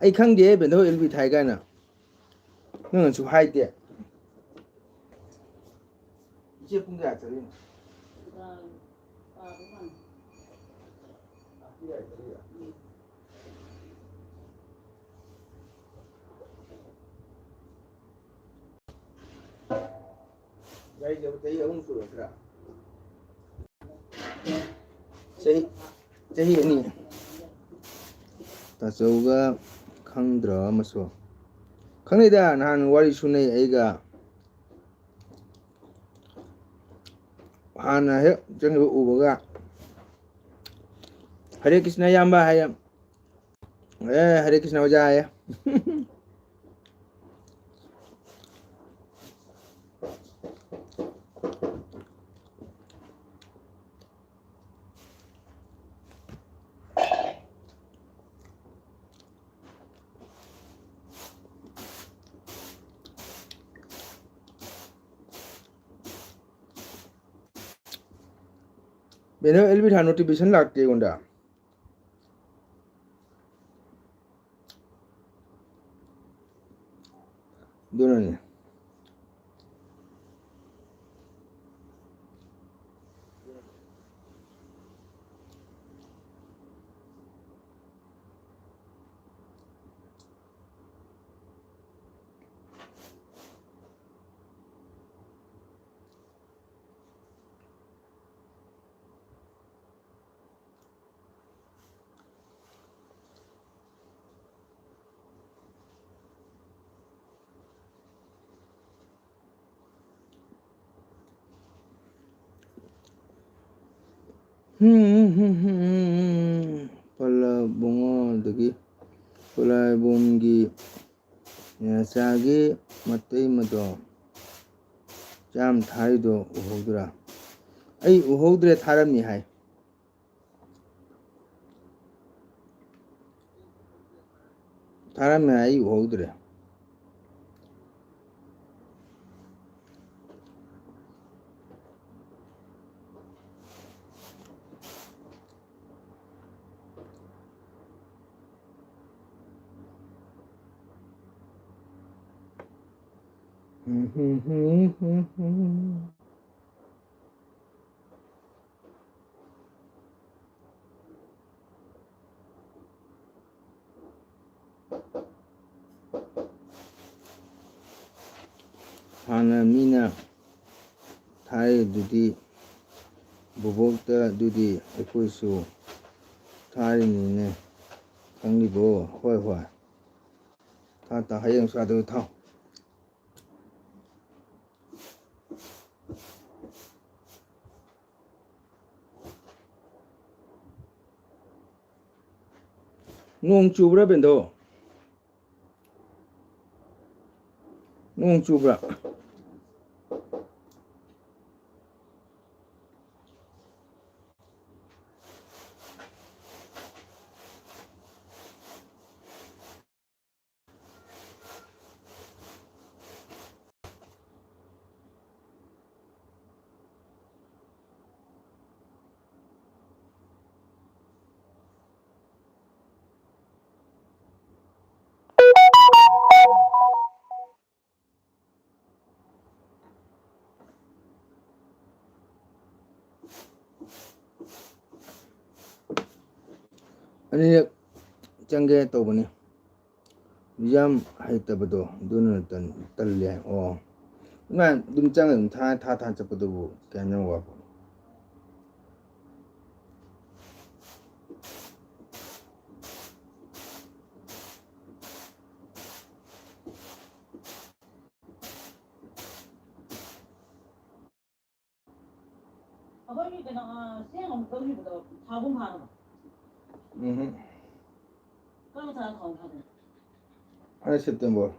ꯑꯩ ꯈꯪꯗꯦ ꯕꯦꯟꯗꯧ ꯑꯦꯜ ꯕꯤ ꯊꯥꯏ ꯀꯥꯏꯅ꯫ ꯅꯪꯅꯁꯨ ꯍꯥꯏꯗꯦ꯫ ꯏꯆꯦ ꯄꯨꯡ ꯀꯌꯥ ꯆꯠꯂꯤꯅꯣ? ꯒꯥꯔꯤꯁꯦ ꯆꯍꯤ ꯑꯍꯨꯝ ꯁꯨꯔꯗ꯭ꯔꯥ? ꯆꯍꯤ, ꯆꯍꯤ ꯑꯅꯤ꯫ ꯇꯥꯆꯧꯒ ꯈꯪꯗ꯭ꯔꯣ ꯑꯃꯁꯨ? ꯈꯪꯅꯩꯗ, ꯅꯍꯥꯟ ꯋꯥꯔꯤ ꯁꯨꯅꯩ ꯑꯩꯒ꯫ ꯍꯥꯟꯅ ꯍꯦꯛ ꯆꯪꯈꯤꯕ ꯎꯕꯒ "ꯍꯔꯦ ꯀ꯭ꯔꯤꯁꯅ ꯏꯌꯥꯝꯕ" ꯍꯥꯏꯌꯦ꯫ "ꯑꯦ, ꯍꯔꯦ ꯀ꯭ꯔꯤꯁꯅ ꯑꯣꯖꯥ" ꯍꯥꯏꯌꯦ꯫ ꯕꯦꯅꯔ ꯑꯦꯜ ꯕꯤ ꯊꯥ ꯅꯣꯇꯤꯐꯤꯀꯦꯁꯟ ꯂꯥꯛꯇꯦ ꯑꯩꯉꯣꯟꯗ꯫ ꯑꯗꯨꯅꯅꯦ꯫ ꯄꯜꯂ ꯕꯨꯡꯉꯣ, ꯑꯗꯒꯤ ꯈꯨꯂꯥꯏꯕꯣꯝꯒꯤ ꯅꯦꯆꯥꯒꯤ ꯃꯇꯩꯃꯗꯣ ꯆꯥꯝ ꯊꯥꯔꯤꯗꯣ ꯎꯍꯧꯗ꯭ꯔꯥ? ꯑꯩ ꯎꯍꯧꯗ꯭ꯔꯦ, ꯊꯥꯔꯝꯃꯤ ꯍꯥꯏ꯫ ꯊꯥꯔꯝꯃꯦ, ꯑꯩ ꯎꯍꯧꯗ꯭ꯔꯦ꯫ ꯍꯥꯟꯅ ꯃꯤꯅ ꯊꯥꯔꯤꯗꯨꯗꯤ ꯕꯣꯕꯣꯛꯇ, ꯑꯗꯨꯗꯤ ꯑꯩꯈꯣꯏꯁꯨ ꯊꯥꯔꯤꯅꯤꯅꯦ, ꯈꯪꯂꯤꯕꯣ? ꯍꯣꯏ, ꯍꯣꯏ꯫ ꯊꯥ, ꯊꯥ, ꯍꯌꯦꯡ ꯆꯥꯗꯣꯏ ꯊꯥꯎ꯫ ꯅꯣꯡ ꯆꯨꯕ꯭ꯔꯥ, ꯕꯦꯟꯗꯣ? ꯅꯣꯡ ꯆꯨꯕ꯭ꯔꯥ? ꯑꯅꯤꯔꯛ ꯆꯪꯒꯦ ꯇꯧꯕꯅꯤ꯫ ꯌꯥꯝ ꯍꯩꯇꯕꯗꯣ, ꯑꯗꯨꯅ ꯇꯟ-, ꯇꯜꯂꯦ ꯍꯥꯏ꯫ ꯑꯣ꯫ ꯑꯗꯨꯃꯥꯏꯅ ꯑꯗꯨꯝ ꯆꯪꯉ ꯑꯗꯨꯝ ꯊꯥ, ꯊꯥ, ꯊꯥ ꯆꯠꯄꯗꯨꯕꯨ ꯀꯌꯥꯝ ꯌꯥꯝ ꯋꯥꯕ? ꯑꯩꯈꯣꯏꯒꯤ ꯀꯩꯅꯣ, ꯑ, ꯆꯦꯡ ꯑꯃꯨꯛ ꯂꯧꯈꯤꯕꯗꯣ ꯊꯥ ꯑꯍꯨꯝ ꯐꯥꯔꯕꯣ? ꯎꯝ꯫ ꯀꯔꯝꯕ ꯊꯥꯗ ꯊꯥ ꯑꯍꯨꯝ ꯐꯥꯗꯣꯏꯅꯣ? ꯑꯩ ꯁꯦꯞꯇꯦꯝꯕꯔ꯫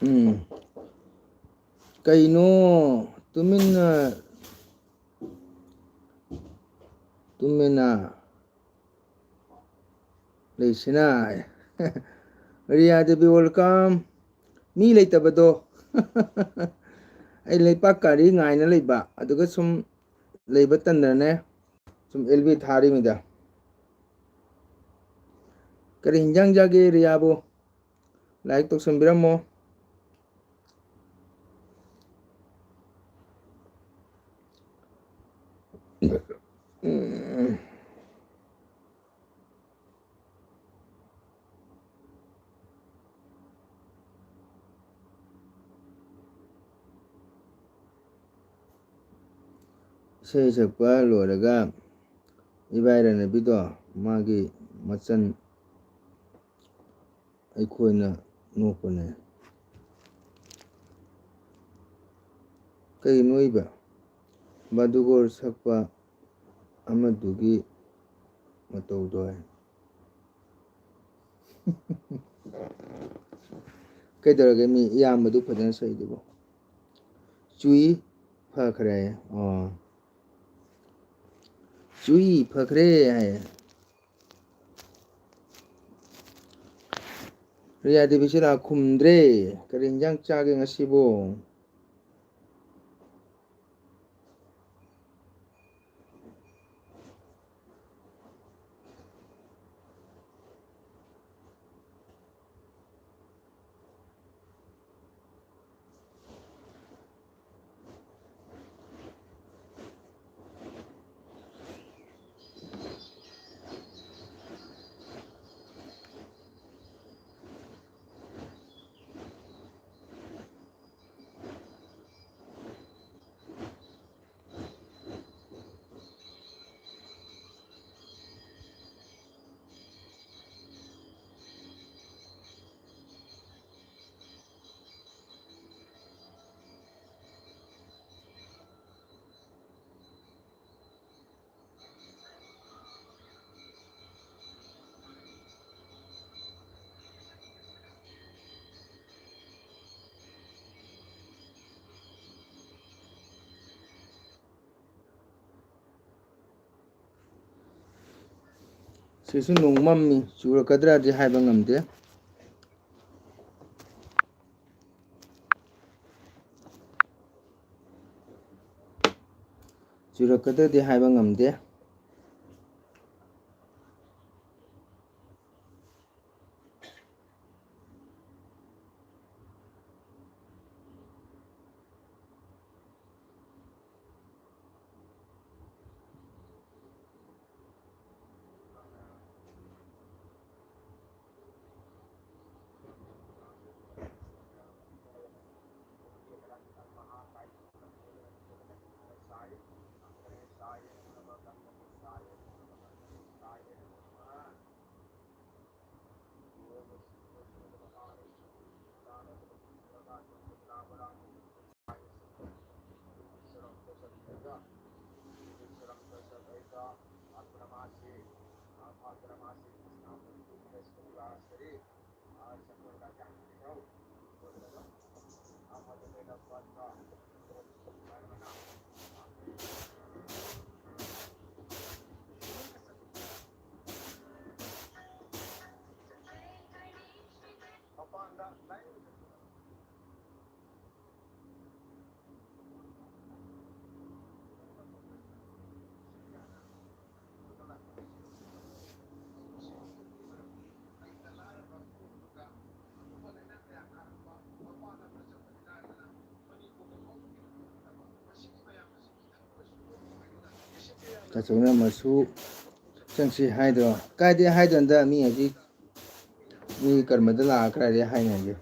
ꯎꯝ꯫ ꯀꯩꯅꯣ ꯇꯨꯃꯤꯟꯅ, ꯇꯨꯃꯤꯟꯅ ꯂꯩꯁꯤꯅ? ꯔꯤꯌꯥ ꯗꯦꯕꯤ, welcome꯫ ꯃꯤ ꯂꯩꯇꯕꯗꯣ꯫ ꯑꯩ ꯂꯩꯄꯥꯛ ꯒꯥꯔꯤ ꯉꯥꯏꯅ ꯂꯩꯕ, ꯑꯗꯨꯒ ꯁꯨꯝ ꯂꯩꯕ ꯇꯟꯗꯅꯅꯦ, ꯁꯨꯝ ꯑꯦꯜ ꯕꯤ ꯊꯥꯔꯤꯃꯤꯗ꯫ ꯀꯔꯤ ꯍꯤꯟꯖꯥꯡ ꯆꯥꯒꯦ ꯔꯤꯌꯥꯕꯨ? Like ꯇꯧꯁꯟꯕꯤꯔꯝꯃꯣ꯫ ꯎꯝ꯫ ꯏꯁꯩ ꯁꯛꯄ ꯂꯣꯏꯔꯒ ꯏꯕꯥꯏ ꯔꯅꯕꯤꯗꯣ, ꯃꯥꯒꯤ ꯃꯆꯟ ꯑꯩꯈꯣꯏꯅ ꯅꯣꯛꯄꯅꯦ꯫ ꯀꯩ ꯅꯣꯛꯏꯕ? ꯕꯥꯗꯨꯒꯣꯔ ꯁꯛꯄ ꯑꯃꯗꯨꯒꯤ ꯃꯇꯧꯗꯣ ꯍꯥꯏ꯫ ꯀꯩꯗꯧꯔꯒꯦ, ꯃꯤ ꯏꯌꯥꯝꯕꯗꯨ ꯐꯖꯅ ꯁꯛꯏꯗꯨꯕꯨ? ꯆꯨꯏ ꯐꯈ꯭ꯔꯦ꯫ ꯑꯣ, ꯆꯨꯏ ꯐꯈ꯭ꯔꯦ ꯍꯥꯏꯌꯦ꯫ ꯔꯤꯌꯥ ꯗꯦꯕꯤꯁꯤ ꯂꯥꯛ ꯈꯨꯝꯗ꯭ꯔꯦ꯫ ꯀꯔꯤ ꯏꯟꯖꯥꯡ ꯆꯥꯒꯦ ꯉꯁꯤꯕꯨ? ꯁꯤꯁꯨ ꯅꯣꯡ ꯃꯝꯃꯤ, ꯆꯨꯔꯛꯀꯗ꯭ꯔꯗꯤ ꯍꯥꯏꯕ ꯉꯝꯗꯦ꯫ ꯆꯨꯔꯛꯀꯗ꯭ꯔꯗꯤ ꯍꯥꯏꯕ ꯉꯝꯗꯦ꯫ ꯇꯥꯆꯧꯅ ꯃꯁꯨ ꯆꯪꯁꯤ ꯍꯥꯏꯗꯣ꯫ ꯀꯥꯏꯗꯩ ꯍꯥꯏꯗꯣꯏꯅꯣꯗ, ꯃꯤ ꯍꯧꯖꯤꯛ ꯃꯤ ꯀꯔꯃꯗ ꯂꯥꯛꯑ ꯀꯗꯥꯏꯗꯩ ꯍꯥꯏꯅꯤ ꯍꯧꯖꯤꯛ?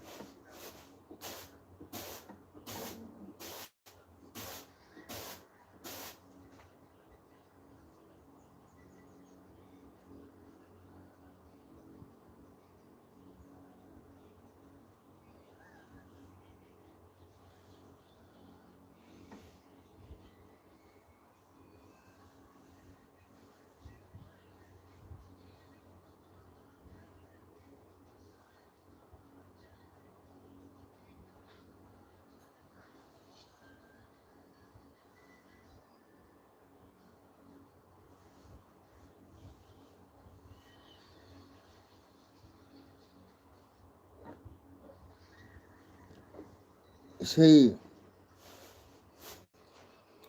ꯏꯁꯩ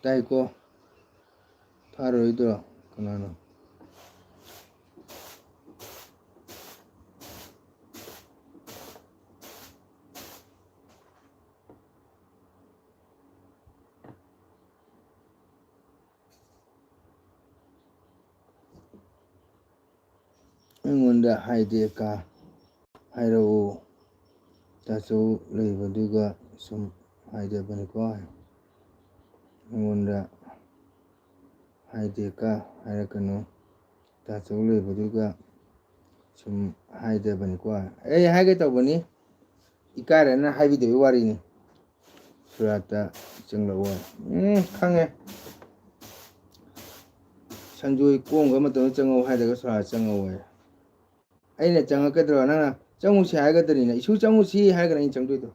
ꯇꯥꯏꯀꯣ꯫ ꯊꯥꯔꯣꯏꯗ꯭ꯔꯣ? ꯀꯅꯥꯅꯣ? ꯑꯩꯉꯣꯟꯗ ꯍꯥꯏꯗꯦ ꯀꯥ, ꯍꯥꯏꯔꯛꯎ꯫ ꯇꯥꯆꯧ ꯂꯩꯕꯗꯨꯒ ꯁꯨꯝ ꯍꯥꯏꯗꯕꯅꯤꯀꯣ꯫ ꯑꯩꯉꯣꯟꯗ ꯍꯥꯏꯗꯦ ꯀꯥ ꯍꯥꯏꯔꯛꯀꯅꯨ꯫ ꯇꯥꯆꯧ ꯂꯩꯕꯗꯨꯒ ꯁꯨꯝ ꯍꯥꯏꯗꯕꯅꯤꯀꯣ꯫ ꯑꯩ ꯍꯥꯏꯒꯦ ꯇꯧꯕꯅꯤ, ꯏꯀꯥꯏꯔꯅ ꯍꯥꯏꯕꯤꯗꯕꯒꯤ ꯋꯥꯔꯤꯅꯤ꯫ ꯁꯨꯔꯥꯠꯇ ꯆꯪꯂꯛꯑꯣ꯫ ꯎꯝ, ꯈꯪꯉꯦ꯫ ꯁꯟꯖꯣꯏ ꯀꯣꯡꯕ ꯃꯇꯝꯗ ꯆꯪꯉꯧ ꯍꯥꯏꯔꯒ ꯁꯨꯔꯥꯠ ꯆꯪꯉꯧ ꯍꯥꯏ꯫ ꯑꯩꯅ ꯆꯪꯉꯛꯀꯗ꯭ꯔꯣ? ꯅꯪꯅ ꯆꯪꯉꯨꯁꯤ ꯍꯥꯏꯒꯗ꯭ꯔꯤꯅꯦ? ꯏꯁꯨ ꯆꯪꯉꯨꯁꯤ ꯍꯥꯏꯔꯒꯅ ꯑꯩꯅ ꯆꯪꯗꯣꯏꯗꯣ꯫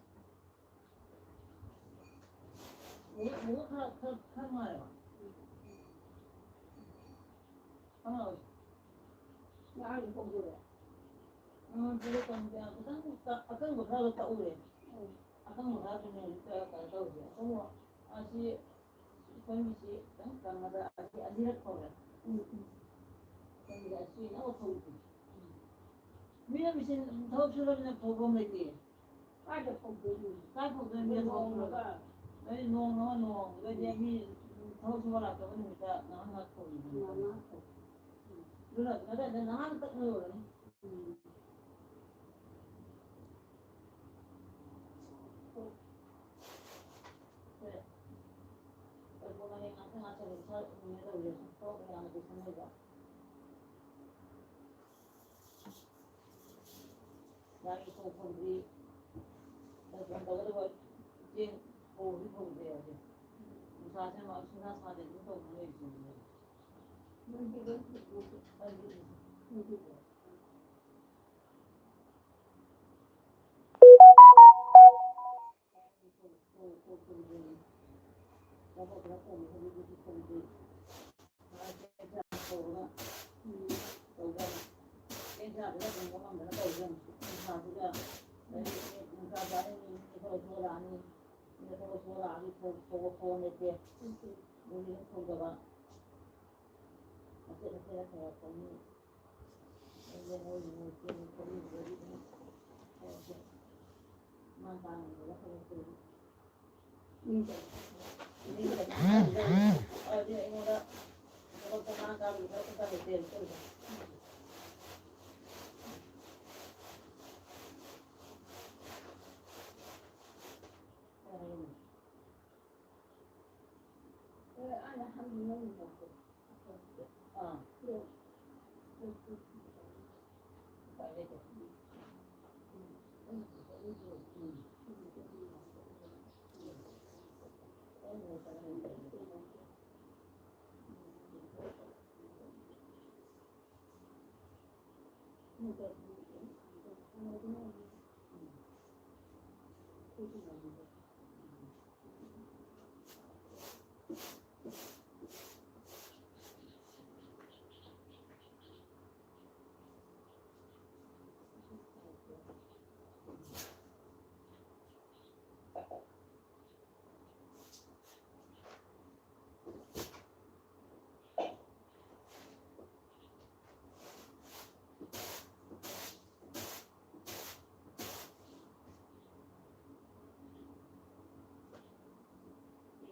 ꯎꯝ, ꯄꯨꯂꯞ ꯇꯧꯗꯦ꯫ ꯈꯤꯇꯪ ꯑꯀꯪꯕ ꯈꯔꯒ ꯇꯛꯎꯔꯦ꯫ ꯑꯀꯪꯕ ꯈꯔꯗꯨꯅꯦ ꯍꯧꯖꯤꯛꯇ ꯀꯩꯅꯣ ꯇꯧꯔꯤꯁꯦ꯫ ꯑꯀꯪꯕ ꯑꯁꯤ ꯏꯀꯪꯒꯤꯁꯤ ꯈꯤꯇꯪ ꯀꯪꯉꯒ ꯑꯁꯤ ꯑꯅꯤꯔꯛ ꯐꯧꯔꯦ꯫ ꯎꯝ, ꯎꯝ꯫ ꯏꯀꯪꯒꯤꯗꯤ ꯑꯁꯤ ꯑꯅꯧꯕ ꯐꯧꯗ꯭ꯔꯤ꯫ ꯃꯤꯅ ꯃꯦꯆꯤꯟ ꯊꯕꯛ ꯁꯨꯔꯕꯅꯤꯅ ꯐꯧꯕꯝ ꯂꯩꯇꯦ꯫ ꯀꯥꯏꯗ ꯐꯧꯗꯣꯏꯅꯣ? ꯀꯥꯏ ꯐꯧꯗꯣꯏꯅꯣ? ꯃꯤꯅ ꯊꯕꯛ ꯁꯨꯔꯒ꯫ ꯅꯣꯡꯃꯒ ꯅꯣꯡꯃꯒꯗꯤ ꯃꯤ ꯊꯕꯛ ꯁꯨꯕ ꯂꯥꯛꯇꯕ ꯅꯨꯃꯤꯠꯇ ꯉꯥꯏꯍꯥꯛ ꯉꯥꯏꯍꯥꯛ ꯐꯧꯔꯤꯅꯤ꯫ ꯉꯥꯏꯍꯥꯛ ꯉꯥꯏꯍꯥꯛ ꯐꯧ꯫ ꯑꯗꯨꯅ ꯉꯁꯥꯏꯗ ꯉꯥꯏꯍꯥꯛ ꯇꯛꯅ ꯂꯣꯏꯔꯅꯤ꯫ ꯎꯝ꯫ ꯍꯣꯏ꯫ ꯑꯗꯨ ꯃꯔꯦꯡ ꯉꯥꯛꯇ ꯉꯥꯛꯇ ꯂꯩ, ꯈꯔ ꯏꯪꯉꯦ ꯇꯧꯔꯦ꯫ ꯊꯕꯛ ꯃꯌꯥꯝ ꯑꯗꯨ ꯈꯪꯅꯩꯕ꯫ ꯃꯥꯒꯤ ꯐꯧ ꯐꯧꯗ꯭ꯔꯤ, ꯗꯔꯖꯟ ꯇꯧꯒꯗꯕ ꯆꯦꯡ ꯐꯧꯗꯤ ꯐꯧꯗ꯭ꯔꯤ ꯍꯧꯖꯤꯛ꯫ ꯅꯨꯡꯁꯥꯁꯦ ꯃꯥ ꯁꯨꯡꯁꯥ ꯁꯥꯗꯦ ꯑꯗꯨꯝ ꯇꯧꯗꯅ ꯂꯩꯔꯤꯁꯤꯅꯦ꯫ ꯅꯪꯗꯤ ꯂꯣꯏ ꯐꯧꯗꯣꯛꯑꯣ꯫ ꯅꯪꯗꯤ ꯐꯧꯗꯣꯛꯑꯣ꯫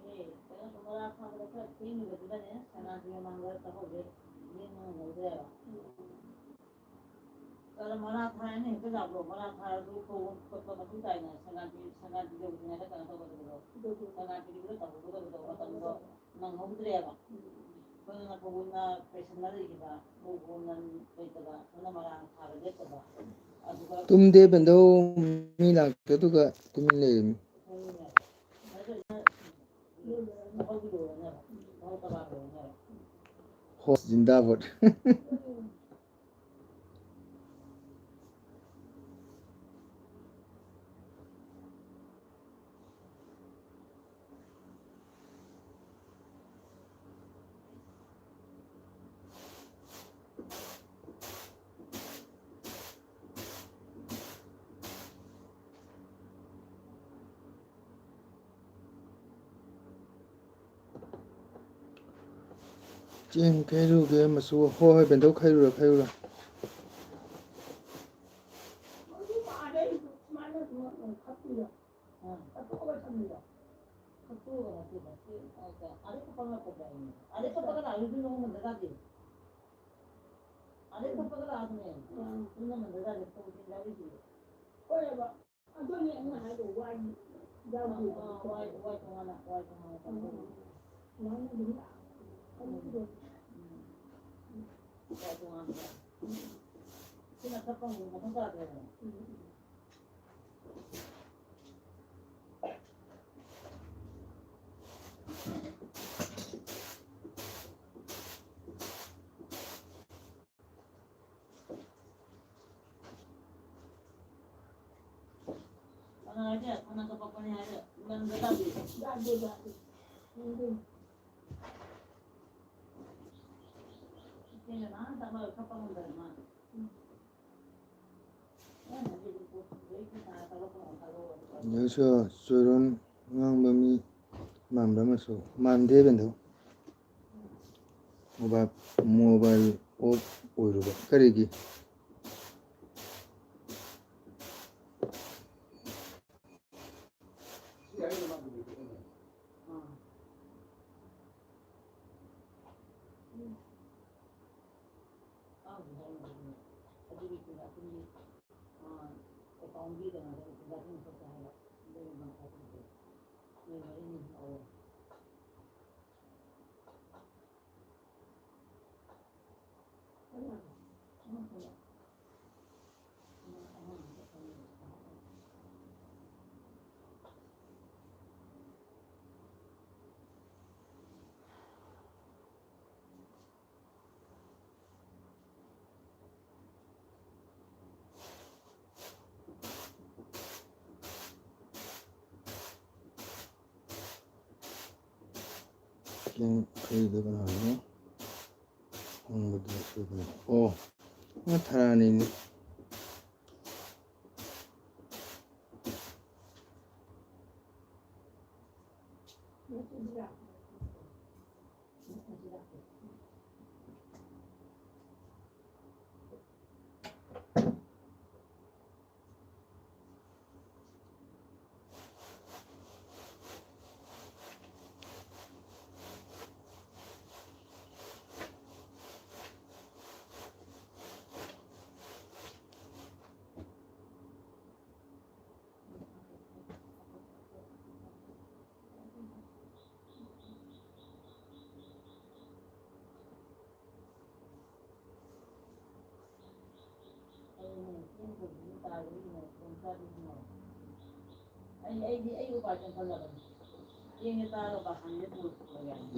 ꯏꯅꯦ, ꯀꯩꯅꯣ, ꯃꯣꯔꯥ ꯊꯥꯕꯗ ꯈꯔ ꯊꯦꯡꯉꯤꯕꯗꯨꯗꯅꯦ, ꯁꯅꯥꯒꯤ ꯃꯃꯥꯡꯗ ꯇꯧꯍꯧꯔꯦ, ꯌꯦꯡ ꯉꯝꯍꯧꯗ꯭ꯔꯦꯕ꯫ ꯑꯗꯣ ꯃꯣꯔꯥ ꯊꯥꯏꯅ ꯍꯦꯛꯇ ꯂꯥꯛꯄ꯭ꯔꯣ? ꯃꯣꯔꯥ ꯊꯥꯔꯁꯨ ꯐꯧ ꯀꯛꯄ ꯃꯊꯧ ꯇꯥꯏꯅ, ꯁꯅꯥꯒꯤ, ꯁꯅꯥꯒꯤ ꯌꯧꯗ꯭ꯔꯤꯉꯩꯗ ꯀꯩꯅꯣ ꯇꯧꯒꯗꯕꯗꯣ, ꯁꯅꯥꯒꯤꯗꯨꯗ ꯇꯧꯍꯧꯒꯗꯕꯗꯣ ꯃꯇꯝꯗꯣ ꯅꯪꯍꯧꯗ꯭ꯔꯦꯕ꯫ ꯑꯩꯈꯣꯏꯅ ꯐꯧꯕꯣꯠꯅ ꯄꯩꯁꯟꯅ ꯂꯩꯈꯤꯕ, ꯐꯧꯕꯣꯠꯅ ꯂꯩꯇꯕ, ꯑꯗꯨꯅ ꯃꯣꯔꯥ ꯊꯥꯕ ꯂꯦꯞꯇꯕ꯫ ꯑꯗꯨꯒ ꯇꯨꯝꯗꯦ ꯕꯦꯟꯗꯧ, ꯃꯤ ꯂꯥꯛꯇꯦ, ꯑꯗꯨꯒ ꯇꯨꯃꯤꯟ ꯂꯩꯔꯝꯃꯤ꯫ ꯍꯣꯁ ꯖꯤꯟꯗꯥꯕꯥꯗ꯫ ꯆꯦꯡ ꯈꯩꯔꯨꯒꯦ ꯃꯆꯨ꯫ ꯍꯣꯏ, ꯍꯣꯏ, ꯕꯦꯟꯗꯧ, ꯈꯩꯔꯨꯔꯣ, ꯈꯩꯔꯨꯔꯣ꯫ ꯑꯗꯨꯅꯦ ꯑꯩꯅ ꯍꯥꯏꯗꯣ, ꯋꯥꯏ ꯌꯥꯎꯗꯦ꯫ ꯑꯥ, ꯋꯥꯏ, ꯋꯥꯏ ꯇꯣꯉꯥꯟꯅ, ꯋꯥꯏ ꯇꯣꯉꯥꯟꯅ ꯇꯧꯗꯣꯏꯅꯦ꯫ ꯎꯝ꯫ ꯁꯨꯃꯥꯏꯅ ꯑꯗꯨꯝ ꯂꯥꯛꯑꯣ꯫ ꯎꯝ꯫ ꯋꯥꯏ ꯇꯣꯉꯥꯟꯅ꯫ ꯎꯝ꯫ ꯁꯤꯅ ꯀꯛꯄ ꯑꯃꯨꯛ ꯃꯊꯧ ꯇꯥꯗ꯭ꯔꯦꯗꯅ꯫ ꯎꯝ꯫ ꯌꯦꯡꯁꯨ ꯆꯨꯔꯨꯟ ꯉꯥꯡꯕ ꯃꯤ ꯃꯥꯟꯕ ꯑꯃꯁꯨ ꯃꯥꯟꯗꯦ ꯕꯦꯟꯗꯧ꯫ ꯃꯣꯕꯥꯏꯜ, ꯃꯣꯕꯥꯏꯜ ꯑꯣꯐ ꯑꯣꯏꯔꯨꯕ ꯀꯔꯤꯒꯤ? ꯀꯩꯗ ꯀꯅꯥꯅꯣ? ꯍꯪꯕꯗꯤ ꯁꯣꯏꯗꯅ꯫ ꯑꯣ, ꯃꯥ ꯊꯔꯥꯅꯤꯅꯦ꯫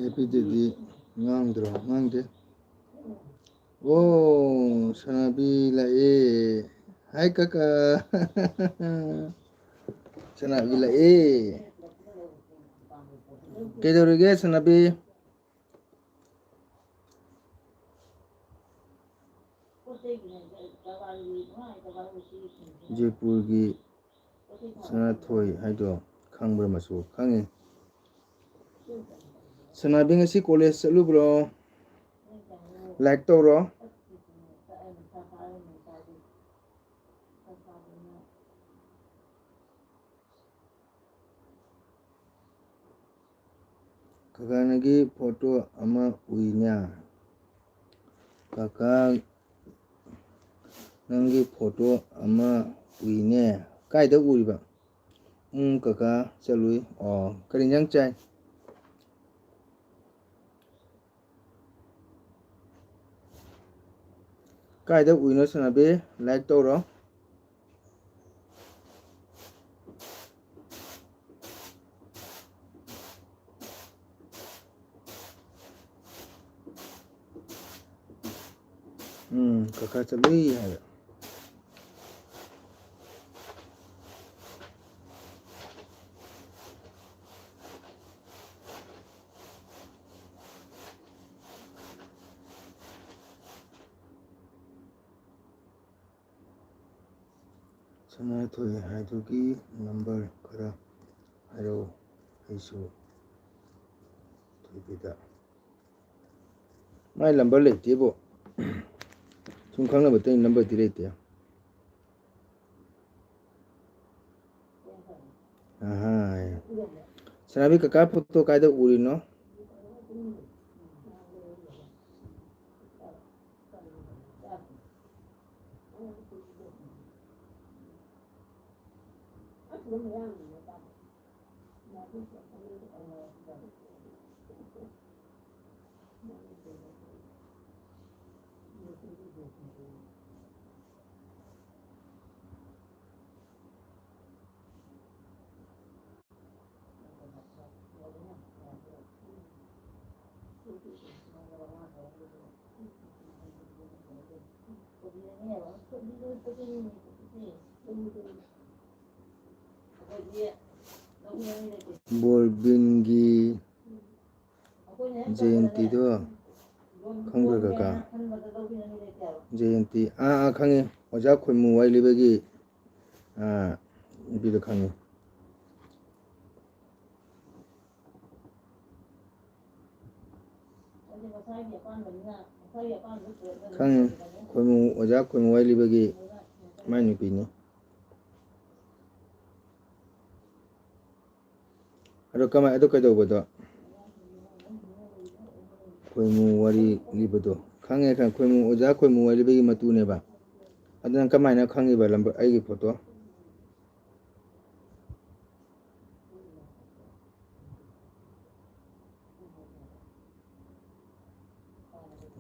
ꯑꯦ ꯄꯤ ꯗꯤꯗꯤ ꯉꯥꯡꯗ꯭ꯔꯣ? ꯉꯥꯡꯗꯦ꯫ ꯑꯣ, ꯁꯅꯥꯕꯤ ꯂꯥꯛꯑꯦ꯫ ꯍꯥꯏ ꯀꯀꯥ꯫ ꯁꯅꯥꯕꯤ ꯂꯥꯛꯑꯦ꯫ ꯀꯩꯗꯧꯔꯤꯒꯦ ꯁꯅꯥꯕꯤ? ꯖꯣꯏꯄꯨꯔꯒꯤ ꯁꯅꯥꯊꯣꯏ ꯍꯥꯏꯗꯣ ꯈꯪꯕ꯭ꯔꯥ? ꯃꯆꯨ ꯈꯪꯉꯤ꯫ ꯁꯅꯥꯕꯤ ꯉꯁꯤ ꯀꯣꯂꯦꯖ ꯆꯠꯂꯨꯕ꯭ꯔꯣ? ꯂꯥꯏꯛ ꯇꯧꯔꯣ꯫ ꯀꯀꯥ ꯅꯪꯒꯤ ꯐꯣꯇꯣ ꯑꯃ ꯎꯏꯅꯦ꯫ ꯀꯀꯥ ꯅꯪꯒꯤ ꯐꯣꯇꯣ ꯑꯃ ꯎꯏꯅꯦ꯫ ꯀꯥꯏꯗ ꯎꯔꯤꯕ? ꯎꯝ, ꯀꯀꯥ ꯆꯠꯂꯨꯏ꯫ ꯑꯣ, ꯀꯔꯤ ꯏꯟꯖꯥꯡ ꯆꯥꯏ? ꯀꯥꯏꯗ ꯎꯏꯅꯣ ꯁꯅꯥꯕꯤ? ꯂꯥꯏꯛ ꯇꯧꯔꯣ꯫ ꯎꯝ, ꯀꯀꯥ ꯆꯠꯂꯨꯏ ꯍꯥꯏꯕ꯫ ꯁꯅꯥꯊꯣꯏ ꯍꯥꯏꯗꯨꯒꯤ ꯅꯝꯕꯔ ꯈꯔ ꯍꯥꯏꯔꯛꯎ, ꯑꯩꯁꯨ ꯊꯣꯏꯕꯤꯗ꯫ ꯃꯥꯏ ꯅꯝꯕꯔ ꯂꯩꯇꯦꯕꯣ꯫ ꯁꯨꯝ ꯈꯪꯅꯕ ꯑꯇꯩ ꯅꯝꯕꯔꯗꯤ ꯂꯩꯇꯦ꯫ ꯑꯍꯥ꯫ ꯁꯅꯥꯕꯤ ꯀꯀꯥ ꯐꯣꯇꯣ ꯀꯥꯏꯗ ꯎꯔꯤꯅꯣ? ꯕꯣꯔꯕꯤꯟꯒꯤ ꯖꯌꯦꯟꯇꯤꯗꯣ ꯈꯪꯕ꯭ꯔꯥ ꯀꯀꯥ? ꯖꯌꯦꯟꯇꯤ, ꯑꯥ, ꯑꯥ, ꯈꯪꯉꯤ꯫ ꯑꯣꯖꯥ ꯈꯣꯏꯃꯨ ꯋꯥꯔꯤ ꯂꯤꯕꯒꯤ, ꯑꯥ, ꯅꯨꯄꯤꯗꯣ ꯈꯪꯉꯤ꯫ ꯈꯪꯉꯤ꯫ ꯈꯣꯏꯃꯨ, ꯑꯣꯖꯥ ꯈꯣꯏꯃꯨ ꯋꯥꯔꯤ ꯂꯤꯕꯒꯤ ꯃꯥꯏ ꯅꯨꯄꯤꯅꯤ꯫ ꯑꯗꯣ ꯀꯃꯥꯏ-, ꯑꯗꯣ ꯀꯩꯗꯧꯕꯗꯣ? ꯈꯣꯏꯃꯨ ꯋꯥꯔꯤ ꯂꯤꯕꯗꯣ꯫ ꯈꯪꯉꯦ, ꯈꯪꯉꯦ꯫ ꯈꯣꯏꯃꯨ, ꯑꯣꯖꯥ ꯈꯣꯏꯃꯨ ꯋꯥꯔꯤ ꯂꯤꯕꯒꯤ ꯃꯇꯨꯅꯦꯕ꯫ ꯑꯗꯨ ꯅꯪ ꯀꯃꯥꯏꯅ ꯈꯪꯉꯤꯕ ꯂꯝꯕ-, ꯑꯩꯒꯤ ꯐꯣꯇꯣ?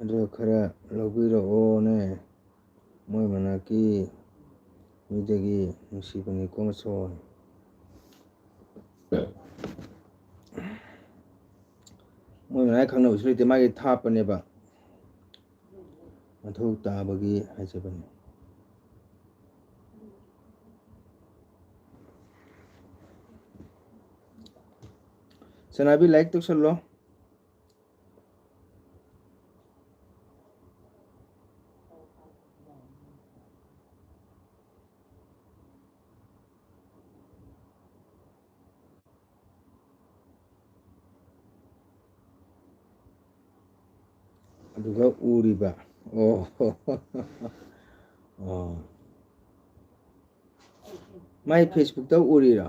ꯑꯗꯨ ꯈꯔ ꯂꯧꯕꯤꯔꯛꯑꯣꯅꯦ꯫ ꯃꯣꯏ ꯃꯅꯥꯛꯀꯤ ꯃꯤꯗꯒꯤ ꯅꯨꯡꯁꯤꯕꯅꯤꯀꯣ ꯃꯁꯣꯟ꯫ ꯃꯣꯏ ꯃꯅꯥꯛ ꯈꯪꯅꯕꯁꯨ ꯂꯩꯇꯦ, ꯃꯥꯒꯤ ꯊꯥꯞꯄꯅꯦꯕ꯫ ꯃꯊꯧ ꯇꯥꯕꯒꯤ ꯍꯥꯏꯖꯕꯅꯤ꯫ ꯁꯅꯥꯕꯤ, like ꯇꯧꯁꯜꯂꯣ꯫ ꯑꯗꯨꯒ ꯎꯔꯤꯕ꯫ ꯑꯣ꯫ ꯑꯣ꯫ ꯃꯥꯏ Facebook ꯇ ꯎꯔꯤꯔꯣ?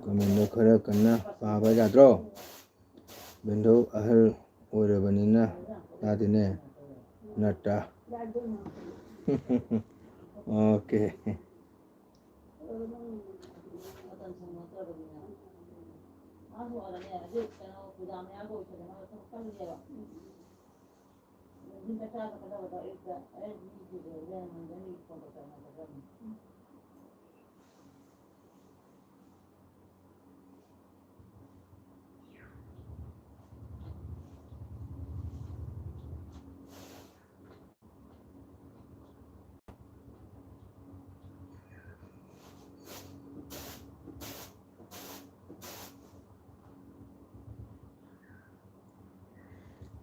Comment ꯗꯣ ꯈꯔ ꯀꯟꯅ ꯄꯥꯕ ꯌꯥꯗ꯭ꯔꯣ? ꯕꯦꯟꯗꯧ ꯑꯍꯜ ꯑꯣꯏꯔꯕꯅꯤꯅ ꯇꯥꯗꯦꯅꯦ꯫ ꯅꯠꯇ꯭ꯔꯥ? Okay꯫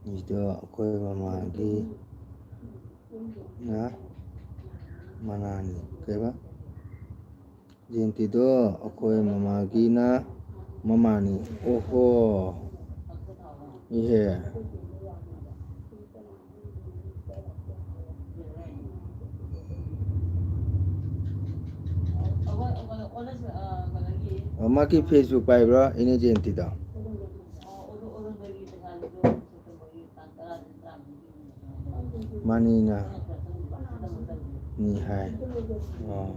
ꯁꯤꯗꯣ ꯑꯩꯈꯣꯏ ꯃꯃꯥꯒꯤ ꯅ ꯃꯅꯥꯅꯤ꯫ ꯀꯩꯕ? ꯖꯌꯦꯟꯇꯤꯗꯣ ꯑꯩꯈꯣꯏ ꯃꯃꯥꯒꯤꯅ ꯃꯃꯥꯅꯤ꯫ ꯑꯣꯍꯣ꯫ ꯏꯍꯦ꯫ ꯑꯣ, ꯃꯥꯒꯤ Facebook ꯄꯥꯏꯕ꯭ꯔꯥ, ꯏꯅꯦ ꯖꯌꯦꯟꯇꯤꯗꯣ? ꯃꯅꯤꯅ ꯅꯤ ꯍꯥꯏ꯫ ꯑꯣ꯫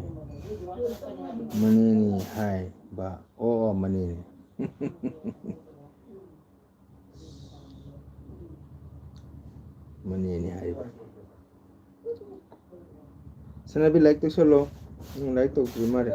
ꯃꯅꯤꯅꯤ ꯍꯥꯏꯕ꯫ ꯑꯣ, ꯑꯣ, ꯃꯅꯤꯅꯤ꯫ ꯃꯅꯤꯅꯤ ꯍꯥꯏꯕ꯫ ꯁꯅꯥꯕꯤ, like ꯇꯧꯁꯜꯂꯣ꯫ ꯅꯪ like ꯇꯧꯗ꯭ꯔꯤ ꯃꯥꯜꯂꯦ꯫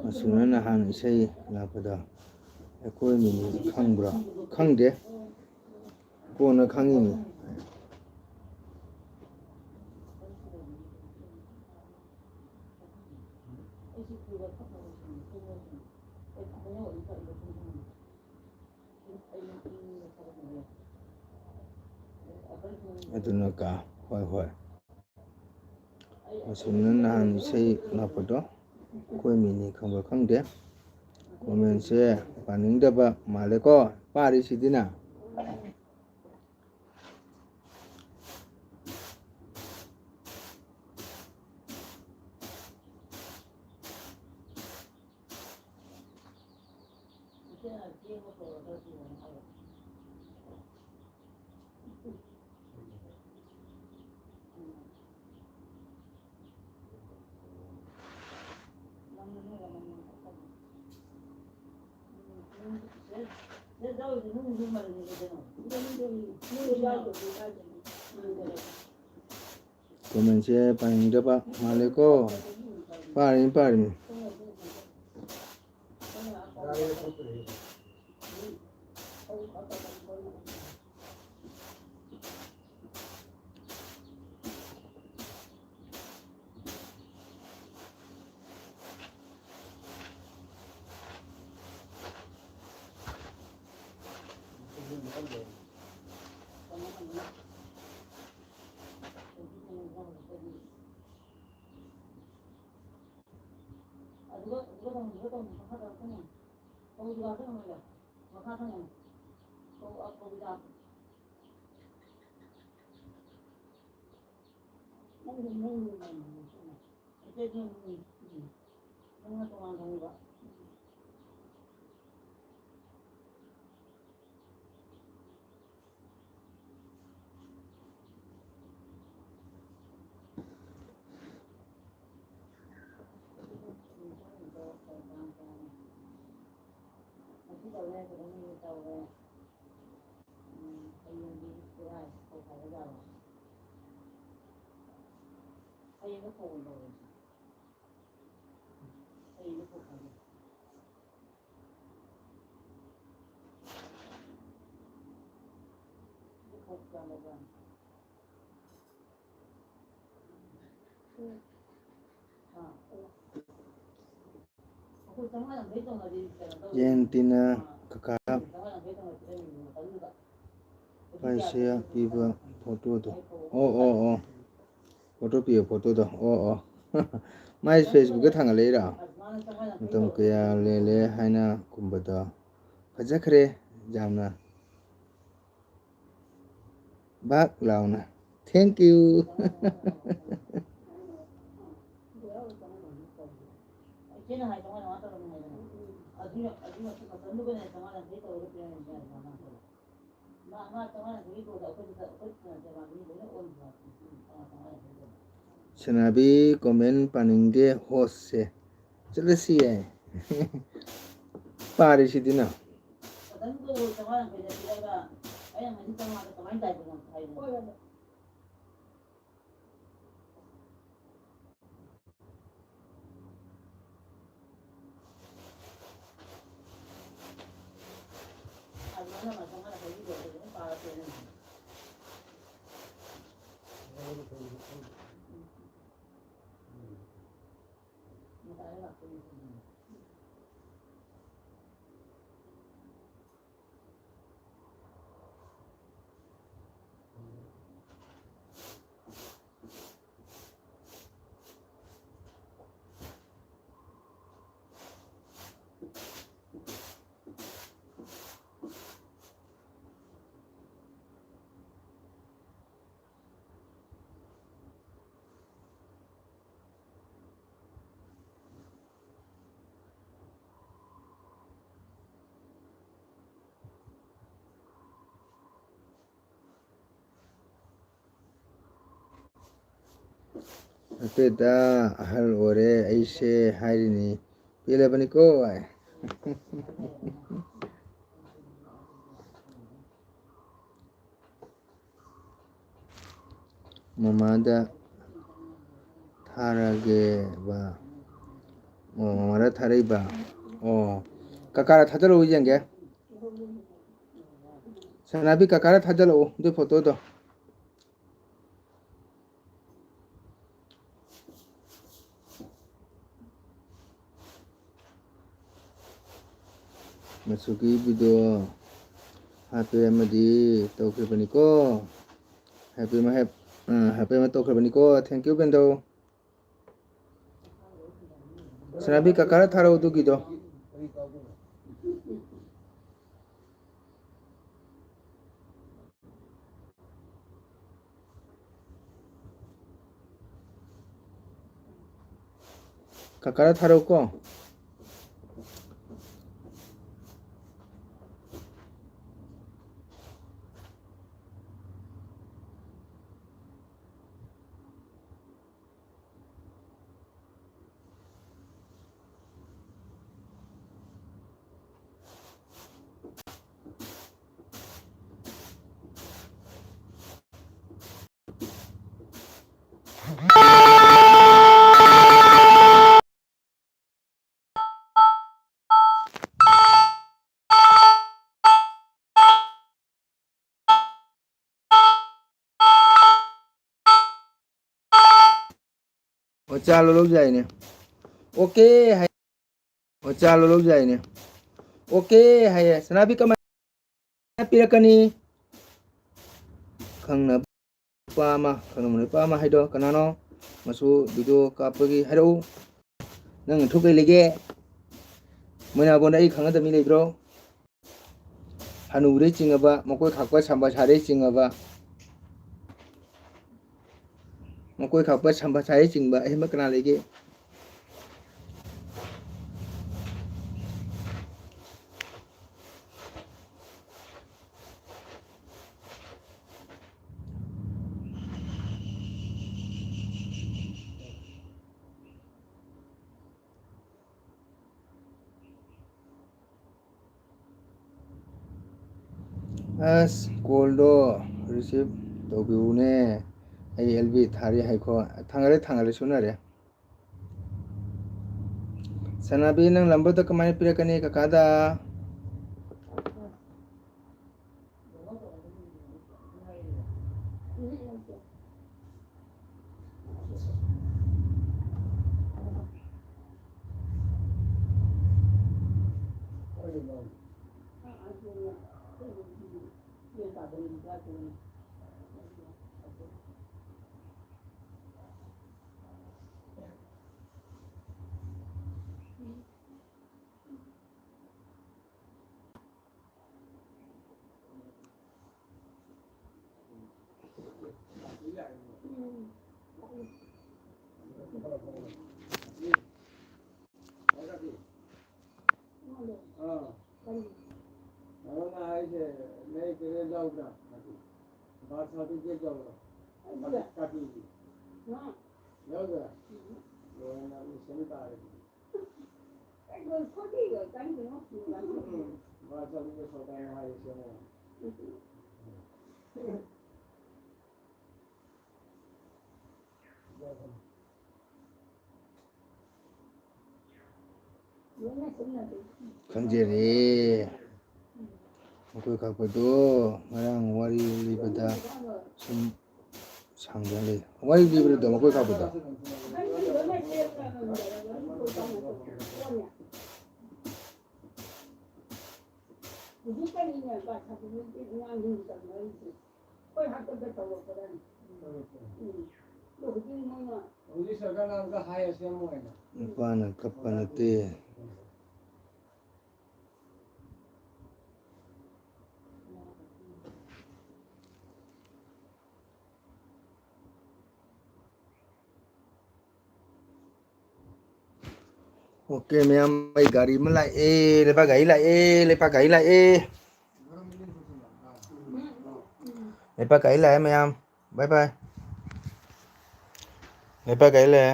ꯑꯁꯨꯝꯅ ꯅꯍꯥꯟ ꯏꯁꯩ ꯂꯥꯛꯄꯗꯣ ꯑꯩꯈꯣꯏ ꯃꯤꯅꯤ ꯈꯪꯕ꯭ꯔꯣ? ꯈꯪꯗꯦ, ꯀꯣꯟꯅ ꯈꯪꯉꯤꯅꯤ꯫ ꯑꯗꯨꯅ ꯀꯥ ꯍꯣꯏ ꯍꯣꯏ꯫ ꯑꯁꯨꯝꯅ ꯅꯍꯥꯟ ꯏꯁꯩ ꯂꯥꯛꯄꯗꯣ ꯑꯩꯈꯣꯏ ꯃꯤꯅꯤ ꯈꯪꯕ꯭ꯔꯥ ꯈꯪꯗꯦ꯫ ꯀꯣꯃꯦꯟꯁꯦ ꯄꯥꯅꯤꯡꯗꯕ ꯃꯥꯜꯂꯦꯀꯣ, ꯄꯥꯔꯤꯁꯤꯗꯤꯅ꯫ ꯀꯣꯃꯦꯟꯁꯦ ꯄꯥꯅꯤꯡꯗꯕ ꯃꯥꯜꯂꯦꯀꯣ꯫ ꯄꯥꯔꯤꯅꯤ, ꯄꯥꯔꯤꯅꯤ꯫ ꯌꯦꯟ ꯇꯤꯟꯅ ꯀꯀꯥ ꯄꯥꯏꯁꯦ ꯄꯤꯕ ꯐꯣꯇꯣꯗꯣ꯫ ꯑꯣ, ꯑꯣ, ꯑꯣ꯫ ꯐꯣꯇꯣ ꯄꯤꯕ ꯐꯣꯇꯣꯗꯣ꯫ ꯑꯣ, ꯑꯣ꯫ ꯃꯥꯏ Facebook ꯊꯥꯡꯒꯠꯂꯛꯏꯔꯣ? ꯃꯇꯝ ꯀꯌꯥ ꯂꯦꯜꯂꯦ ꯍꯥꯏꯅ ꯀꯨꯝꯕꯗꯣ꯫ ꯐꯖꯈ꯭ꯔꯦ ꯌꯥꯝꯅ꯫ ꯕꯥꯛ ꯂꯥꯎꯅ꯫ Thank you꯫ ꯁꯅꯥꯕꯤ comment ꯄꯥꯅꯤꯡꯗꯦ ꯍꯣꯁꯁꯦ꯫ ꯆꯠꯂꯁꯤ ꯌꯥꯏ꯫ ꯄꯥꯔꯤꯁꯤꯗꯤꯅ꯫ ꯑꯇꯩꯗ ꯑꯍꯜ ꯑꯣꯏꯔꯦ ꯑꯩꯁꯦ ꯍꯥꯏꯔꯤꯅꯤ꯫ ꯄꯦꯜꯂꯕꯅꯤꯀꯣ ꯑꯩ꯫ ꯃꯃꯥꯗ ꯊꯥꯔꯒꯦꯕ꯫ ꯑꯣ, ꯃꯃꯥꯗ ꯊꯥꯔꯛꯏꯕ꯫ ꯑꯣ, ꯀꯀꯥꯗ ꯊꯥꯖꯤꯜꯂꯛꯎ ꯌꯦꯡꯒꯦ꯫ ꯁꯅꯥꯕꯤ, ꯀꯀꯥꯗ ꯊꯥꯖꯤꯜꯂꯛꯎ ꯑꯗꯨ ꯐꯣꯇꯣꯗꯣ꯫ ꯃꯆꯨꯒꯤ video ꯍꯥꯞꯄꯦ ꯑꯃꯗꯤ ꯇꯧꯈ꯭ꯔꯕꯅꯤꯀꯣ꯫ ꯍꯥꯞꯄꯦ ꯑꯃ ꯍꯥꯞ-, ꯑ, ꯍꯥꯞꯄꯦ ꯑꯃ ꯇꯧꯈ꯭ꯔꯕꯅꯤꯀꯣ꯫ Thank you, ꯕꯦꯟꯗꯧ꯫ ꯁꯅꯥꯕꯤ, ꯀꯀꯥꯗ ꯊꯥꯔꯛꯑꯣ ꯑꯗꯨꯒꯤꯗꯣ꯫ ꯀꯀꯥꯗ ꯊꯥꯔꯛꯎꯀꯣ꯫ ꯑꯣ, ꯆꯥ ꯂꯣꯜꯍꯧꯁꯦ ꯍꯥꯏꯅꯦ꯫ ꯑꯣꯀꯦ ꯍꯥꯏ-, ꯑꯣ, ꯆꯥ ꯂꯣꯜꯍꯧꯁꯦ ꯍꯥꯏꯅꯦ꯫ ꯑꯣꯀꯦ ꯍꯥꯏꯌꯦ꯫ ꯁꯅꯥꯕꯤ ꯀꯃꯥꯏꯅ ꯄꯤꯔꯛꯀꯅꯤ? ꯈꯪꯅꯕ ꯅꯨꯄꯥ ꯑꯃ, ꯈꯪꯅꯕ ꯅꯨꯄꯥ ꯑꯃ ꯍꯥꯏꯗꯣ ꯀꯅꯥꯅꯣ? ꯃꯆꯨ ꯚꯤꯗꯤꯑꯣ ꯀꯥꯞꯄꯒꯤ ꯍꯥꯏꯔꯛꯎ꯫ ꯅꯪ ꯅꯊꯧ ꯀꯩ ꯂꯩꯒꯦ? ꯃꯣꯏꯅꯥꯕꯣꯟꯗ ꯑꯩ ꯈꯪꯅꯗꯕ ꯃꯤ ꯂꯩꯕ꯭ꯔꯣ? ꯍꯅꯨꯕꯗꯩ ꯆꯤꯡꯉꯕ, ꯃꯀꯣꯏ ꯈꯥꯛꯄ ꯁꯝꯕꯁꯥꯗꯩ ꯆꯤꯡꯉꯕ, ꯃꯀꯣꯏ ꯈꯥꯛꯄ ꯁꯝꯕꯁꯥꯗꯩ ꯆꯤꯡꯕ ꯑꯍꯦꯟꯕ ꯀꯅꯥ ꯂꯩꯒꯦ? ꯑꯁ, ꯀꯣꯜꯗꯣ ꯔꯤꯁꯤꯞ ꯇꯧꯕꯤꯌꯨꯅꯦ꯫ ꯑꯩ ꯑꯦꯜ ꯕꯤ ꯊꯥꯔꯤ ꯍꯥꯏꯈꯣ꯫ ꯊꯥꯡꯒꯠꯂꯦ, ꯊꯥꯡꯒꯠꯂꯦ, ꯁꯨꯅꯔꯦ꯫ ꯁꯅꯥꯕꯤ, ꯅꯪ ꯂꯝꯕꯔꯗꯣ ꯀꯃꯥꯏꯅ ꯄꯤꯔꯛꯀꯅꯤ ꯀꯀꯥꯗ? ꯑꯥ꯫ ꯀꯩꯅꯣꯅ ꯍꯥꯏꯁꯦ, ꯅꯣꯏ ꯀꯩꯅꯣ ꯌꯥꯎꯕ꯭ꯔꯥ? ꯕꯥꯔꯊ ꯁꯥꯔꯇꯤꯐꯤꯀꯦꯠ ꯌꯥꯎꯕ꯭ꯔꯥ? ꯀꯥꯇꯤꯒꯤ꯫ ꯌꯥꯎꯗ꯭ꯔꯥ? ꯂꯣꯏꯅ ꯃꯤꯁꯟ ꯇꯥꯔꯦ꯫ ꯎꯝ꯫ ꯕꯥꯔꯊ ꯁꯥꯔꯇꯤꯐꯤꯀꯦꯠ ꯁꯔꯀꯥꯔꯅ ꯍꯥꯏꯔꯤꯁꯦ꯫ ꯈꯪꯖꯔꯦ꯫ ꯃꯈꯣꯏ ꯀꯛꯄꯗꯣ ꯉꯔꯥꯡ ꯋꯥꯔꯤ ꯂꯤꯕꯗ ꯁꯨꯝ ꯁꯥꯡꯗꯅ ꯂꯩ꯫ ꯋꯥꯔꯤ ꯂꯤꯕꯗꯣ ꯃꯈꯣꯏ ꯀꯛꯄꯗꯣ꯫ ꯍꯧꯖꯤꯛ ꯀꯔꯤꯅꯣ ꯕꯥꯔꯊ ꯁꯥꯔꯇꯤꯐꯤꯀꯦꯠ ꯑꯉꯥꯡꯁꯤꯡ ꯇꯧꯅꯔꯤꯁꯦ? ꯑꯩꯈꯣꯏ ꯍꯥꯛꯇꯛꯇ ꯇꯧꯔꯛꯄꯗꯅꯤ꯫ ꯎꯝ꯫ ꯑꯗꯣ ꯍꯧꯖꯤꯛ ꯃꯣꯏꯅ ꯍꯧꯖꯤꯛ ꯁꯔꯀꯥꯔꯅ ꯑꯃꯨꯛꯀ ꯍꯥꯏ ꯑꯁꯦꯡꯕ ꯑꯣꯏꯅ꯫ ꯅꯨꯄꯥꯅ ꯀꯞꯄ ꯅꯠꯇꯦ꯫ ꯑꯣꯀꯦ, ꯃꯌꯥꯝ, ꯑꯩ ꯒꯥꯔꯤ ꯑꯃ ꯂꯥꯛꯑꯦ, ꯂꯩꯄꯥꯛ ꯒꯥꯔꯤ ꯂꯥꯛꯑꯦ, ꯂꯩꯄꯥꯛ ꯒꯥꯔꯤ ꯂꯥꯛꯑꯦ꯫ ꯂꯩꯄꯥꯛ ꯒꯥꯔꯤ ꯂꯥꯛꯑꯦ, ꯃꯌꯥꯝ꯫ ꯕꯥꯏ ꯕꯥꯏ꯫ ꯂꯩꯄꯥꯛ ꯒꯥꯔꯤ ꯂꯥꯛꯑꯦ꯫